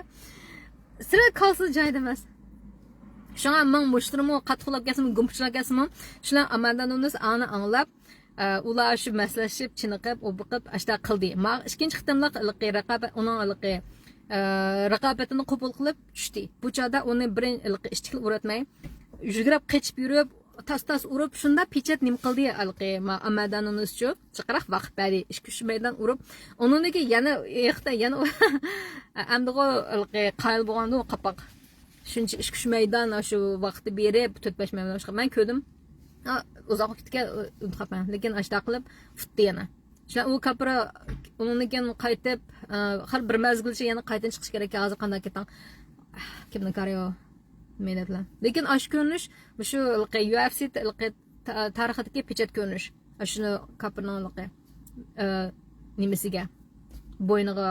سىرى كالسىز جايدا ئەمەس. شۇڭا ماڭ مۇشتىرىمۇ قاتتىق ئۇلاپ كەلسىمۇ، گۇمپۇچلاپ كەلسىمۇ، شۇلار ئاماندا نۇنۇس ئاڭنى ئاڭلاپ، ئە، ئۇلار شۇ مەسلىھەتلىشىپ، چېنىقىپ، ئوبۇقۇپ، ئاشۇنداق قىلدى. ماڭا ئىككىنچى قېتىملىق ھېلىقى رىقابەت، ئۇنىڭ ھېلىقى، ئە، رىقابىتىنى قوبۇل قىلىپ چۈشتى. بۇ چاغدا ئۇنى بىرىن-، ھېلىقى ئىشتىكىلا ئۇرۇۋەتمەي، يۈگۈرۈپ، قېچىپ يۈرۈپ، تاس-تاس ئۇرۇپ، شۇنداق پېچەت نېمە قىلدى، ھېلىقى ما-، ئامادانىنىزچۇ، جىقراق ۋاقىت بەردى. ئىككى، ئۈچ مەيدان ئۇرۇپ، ئۇنىڭدىن كېيىن يەنە، ئېيىقتا يەنە ئەمدىغۇ ھېلىقى قايىل بولغاندۇ قاپاق. شۇنچە ئىككى، ئۈچ مەيدان شۇ ۋاقىتتا بېرىپ، تۆت، بەش مەيدان ئىشقا مەن كۆردۈم. ئا، ئۇزاققا كېتىپ كەت-، ئۇنتۇپ قاپمەن. لېكىن ئاشۇنداق قىلىپ ئۇتتى يەنە. شۇ ئۇ كاپىرا ئۇنىڭدىن كېيىن قايتىپ، ئا، خار بىر مەزگىلچە يەنە قايتىدىن چىقىش كېرەك. ھازىر قانداق كېتىڭ؟ كىمنىڭ كارى ئۇ؟ مىللەتلەر. لېكىن ئاشۇ كۆرۈنۈش، مۇشۇ ھېلىقى يۇ ئېف سى ھېلىقى تا-، تارىخىدىكى پېچەت كۆرۈنۈش. ئاشۇنى كاپىرنىڭ ھېلىقى، ئە، نېمىسىگە، بوينىغا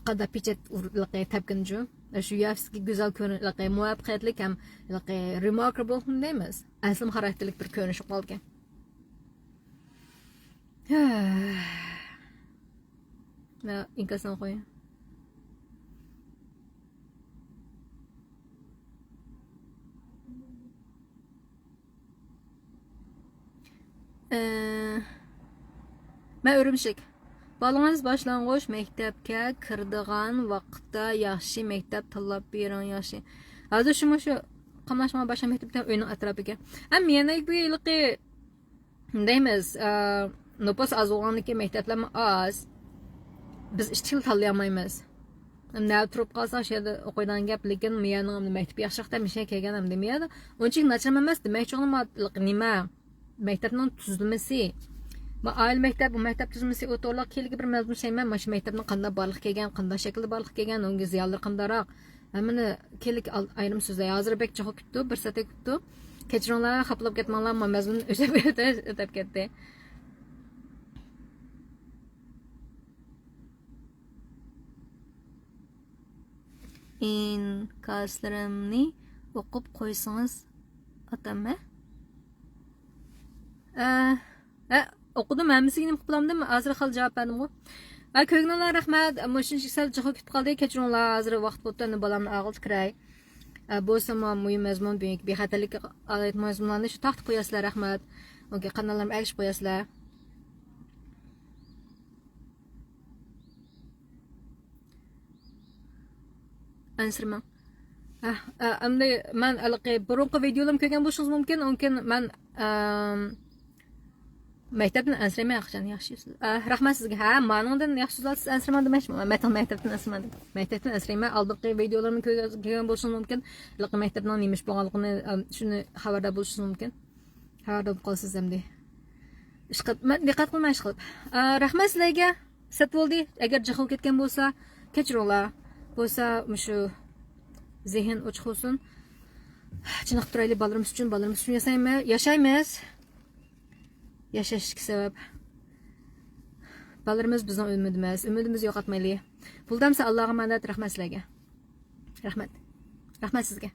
قانداق پېچەت ئۇر-، ھېلىقى تەپكىنىچۇ. ئاشۇ يۇ ئېف سىگە گۈزەل كۆرۈن-، ھېلىقى مۇۋەپپەقىيەتلىك ھەم ھېلىقى رېماركابل دەيمىز. ئەسلىم خاراكتېرلىك بىر كۆرۈنۈش بولۇپ قالىدىكەن. مەن ئىنكاسنى ئوقۇيمەن. ئە، مەن ئۈرۈمچىلىك. بالىڭىز باشلانغۇچ مەكتەپكە كىرىدىغان ۋاقىتتا ياخشى مەكتەپ تاللاپ بېرىڭ، ياخشى. ھازىر شۇ، مۇشۇ قاملاشما باشلانغان مەكتەپتە ئۆينىڭ ئەتراپىغا. ھەم يەنە بۇ ھېلىقى دەيمىز، ئە، نوپۇس ئاز بولغاندىكىن مەكتەپلەرمۇ ئاز. بىز ئىشتىكلا تاللىيالمايمىز. نەدە تۇرۇپ قالساق، شۇ يەردە ئوقۇيدىغان گەپ، لېكىن مۇيەنىڭ مەكتىپى ياخشىراق دەپ مىشەن كەلگەن ئەمدى مۇيەدە. ئۇنچىلىك ناچارمۇ ئەمەس، دېمەكچى بولغىنىم نېمە؟ مەكتەپنىڭ تۈزۈلمىسى. ما ئائىلە مەكتەپ، بۇ مەكتەپ تۈزۈلمىسى ئوتتۇرىلىق كېيىنلىكى بىر مەزمۇن ئىشلەيمەن. مانا شۇ مەكتەپنىڭ قانداق بارلىققا كەلگەن، قانداق شەكىلدە بارلىققا كەلگەن، ئۇنىڭ زىيانلىرى قانداقراق. ھەممىنى كېيىنلىكى ئال-، ئايرىم سۆزلەي. ھازىر بەك جىققا كۈتتى، بىر سائەت كۈتتى. كەچۈرۈڭلار، خاپىلاپ كەتمەڭلار، ما مەزمۇن ئۆتەپ، ئۆتەپ، ئۆتەپ كەتتى. ئىنكاسلىرىمنى ئوقۇپ قويسىڭىز، ئاتام، ھە؟ ئە، ھە، ئوقۇدۇم، ھەممىسىگە نېمە قىلىپ بولامدىم؟ ھازىر خېلى جاۋاب بەردىمغۇ. ھە، كۆرگىنىڭلارغا رەھمەت. مۇشۇنچە سەل جىققا كۈتۈپ قالدى، كەچۈرۈڭلار. ھازىر ۋاقىت بوپتۇ، ئەمدى بالامنى ئالغىلى كىرەي. ئە، بولسىمۇ مۇھىم مەزمۇن، بۈگۈنكى بىخەتەرلىككە ئائىت مەزمۇنلارنى شۇ تارتىپ قوياسىلەر، رەھمەت. ئوكەي، قاناللىرىمغا ئەگىشىپ قوياسىلەر. ئەنسىرىمەڭ. ئەمدى مەن ھېلىقى بۇرۇنقى ۋىدىيولىرىمنى كۆرگەن بولۇشىڭىز مۇمكىن، مۇمكىن مەن مەكتەپتىن ئەنسىرەيمەن، ياخشى، ياخشى. ئا، رەھمەت سىزگە. ھە، مانىڭدىن ياخشى سۆزلەر سىز ئەنسىرىمەڭ دېمەكچىمەن. مەن مەكتەپتىن ئەنسىرىمەڭ دېدىم. مەكتەپتىن ئەنسىرەيمەن. ئالدىنقى ۋىدىيولىرىمنى كۆرگەن، كۆرگەن بولۇشىڭىز مۇمكىن. ھېلىقى مەكتەپنىڭ نېمە ئىش بولغانلىقىنى، ئەم، شۇنى خەۋەردار بولۇشىڭىز مۇمكىن. خەۋەردار بولۇپ قالىسىز ئەمدى. ئىشقىلىپ، مەن دىققەت قىلماي ئىشقىلىپ. ئا، رەھمەت سىلەرگە. سەت بولدى. ئەگەر جىق بولۇپ كەتكەن بولسا، كەچۈرۈڭلار. بولسا مۇشۇ زېھىن ئوچۇق بولسۇن. چېنىقىپ تۇرايلى بالىلىرىمىز ئۈچۈن، بالىلىرىمىز ئۈچۈن ياسايمىز، ياشايمىز. ياشاشتىكى سەۋەب. بالىلىرىمىز بىزنىڭ ئۈمىدىمىز. ئۈمىدىمىزنى يوقاتمايلى. بولدى ئەمسە، ئاللاغا ئامانەت، رەھمەت سىلەرگە. رەھمەت. رەھمەت سىزگە.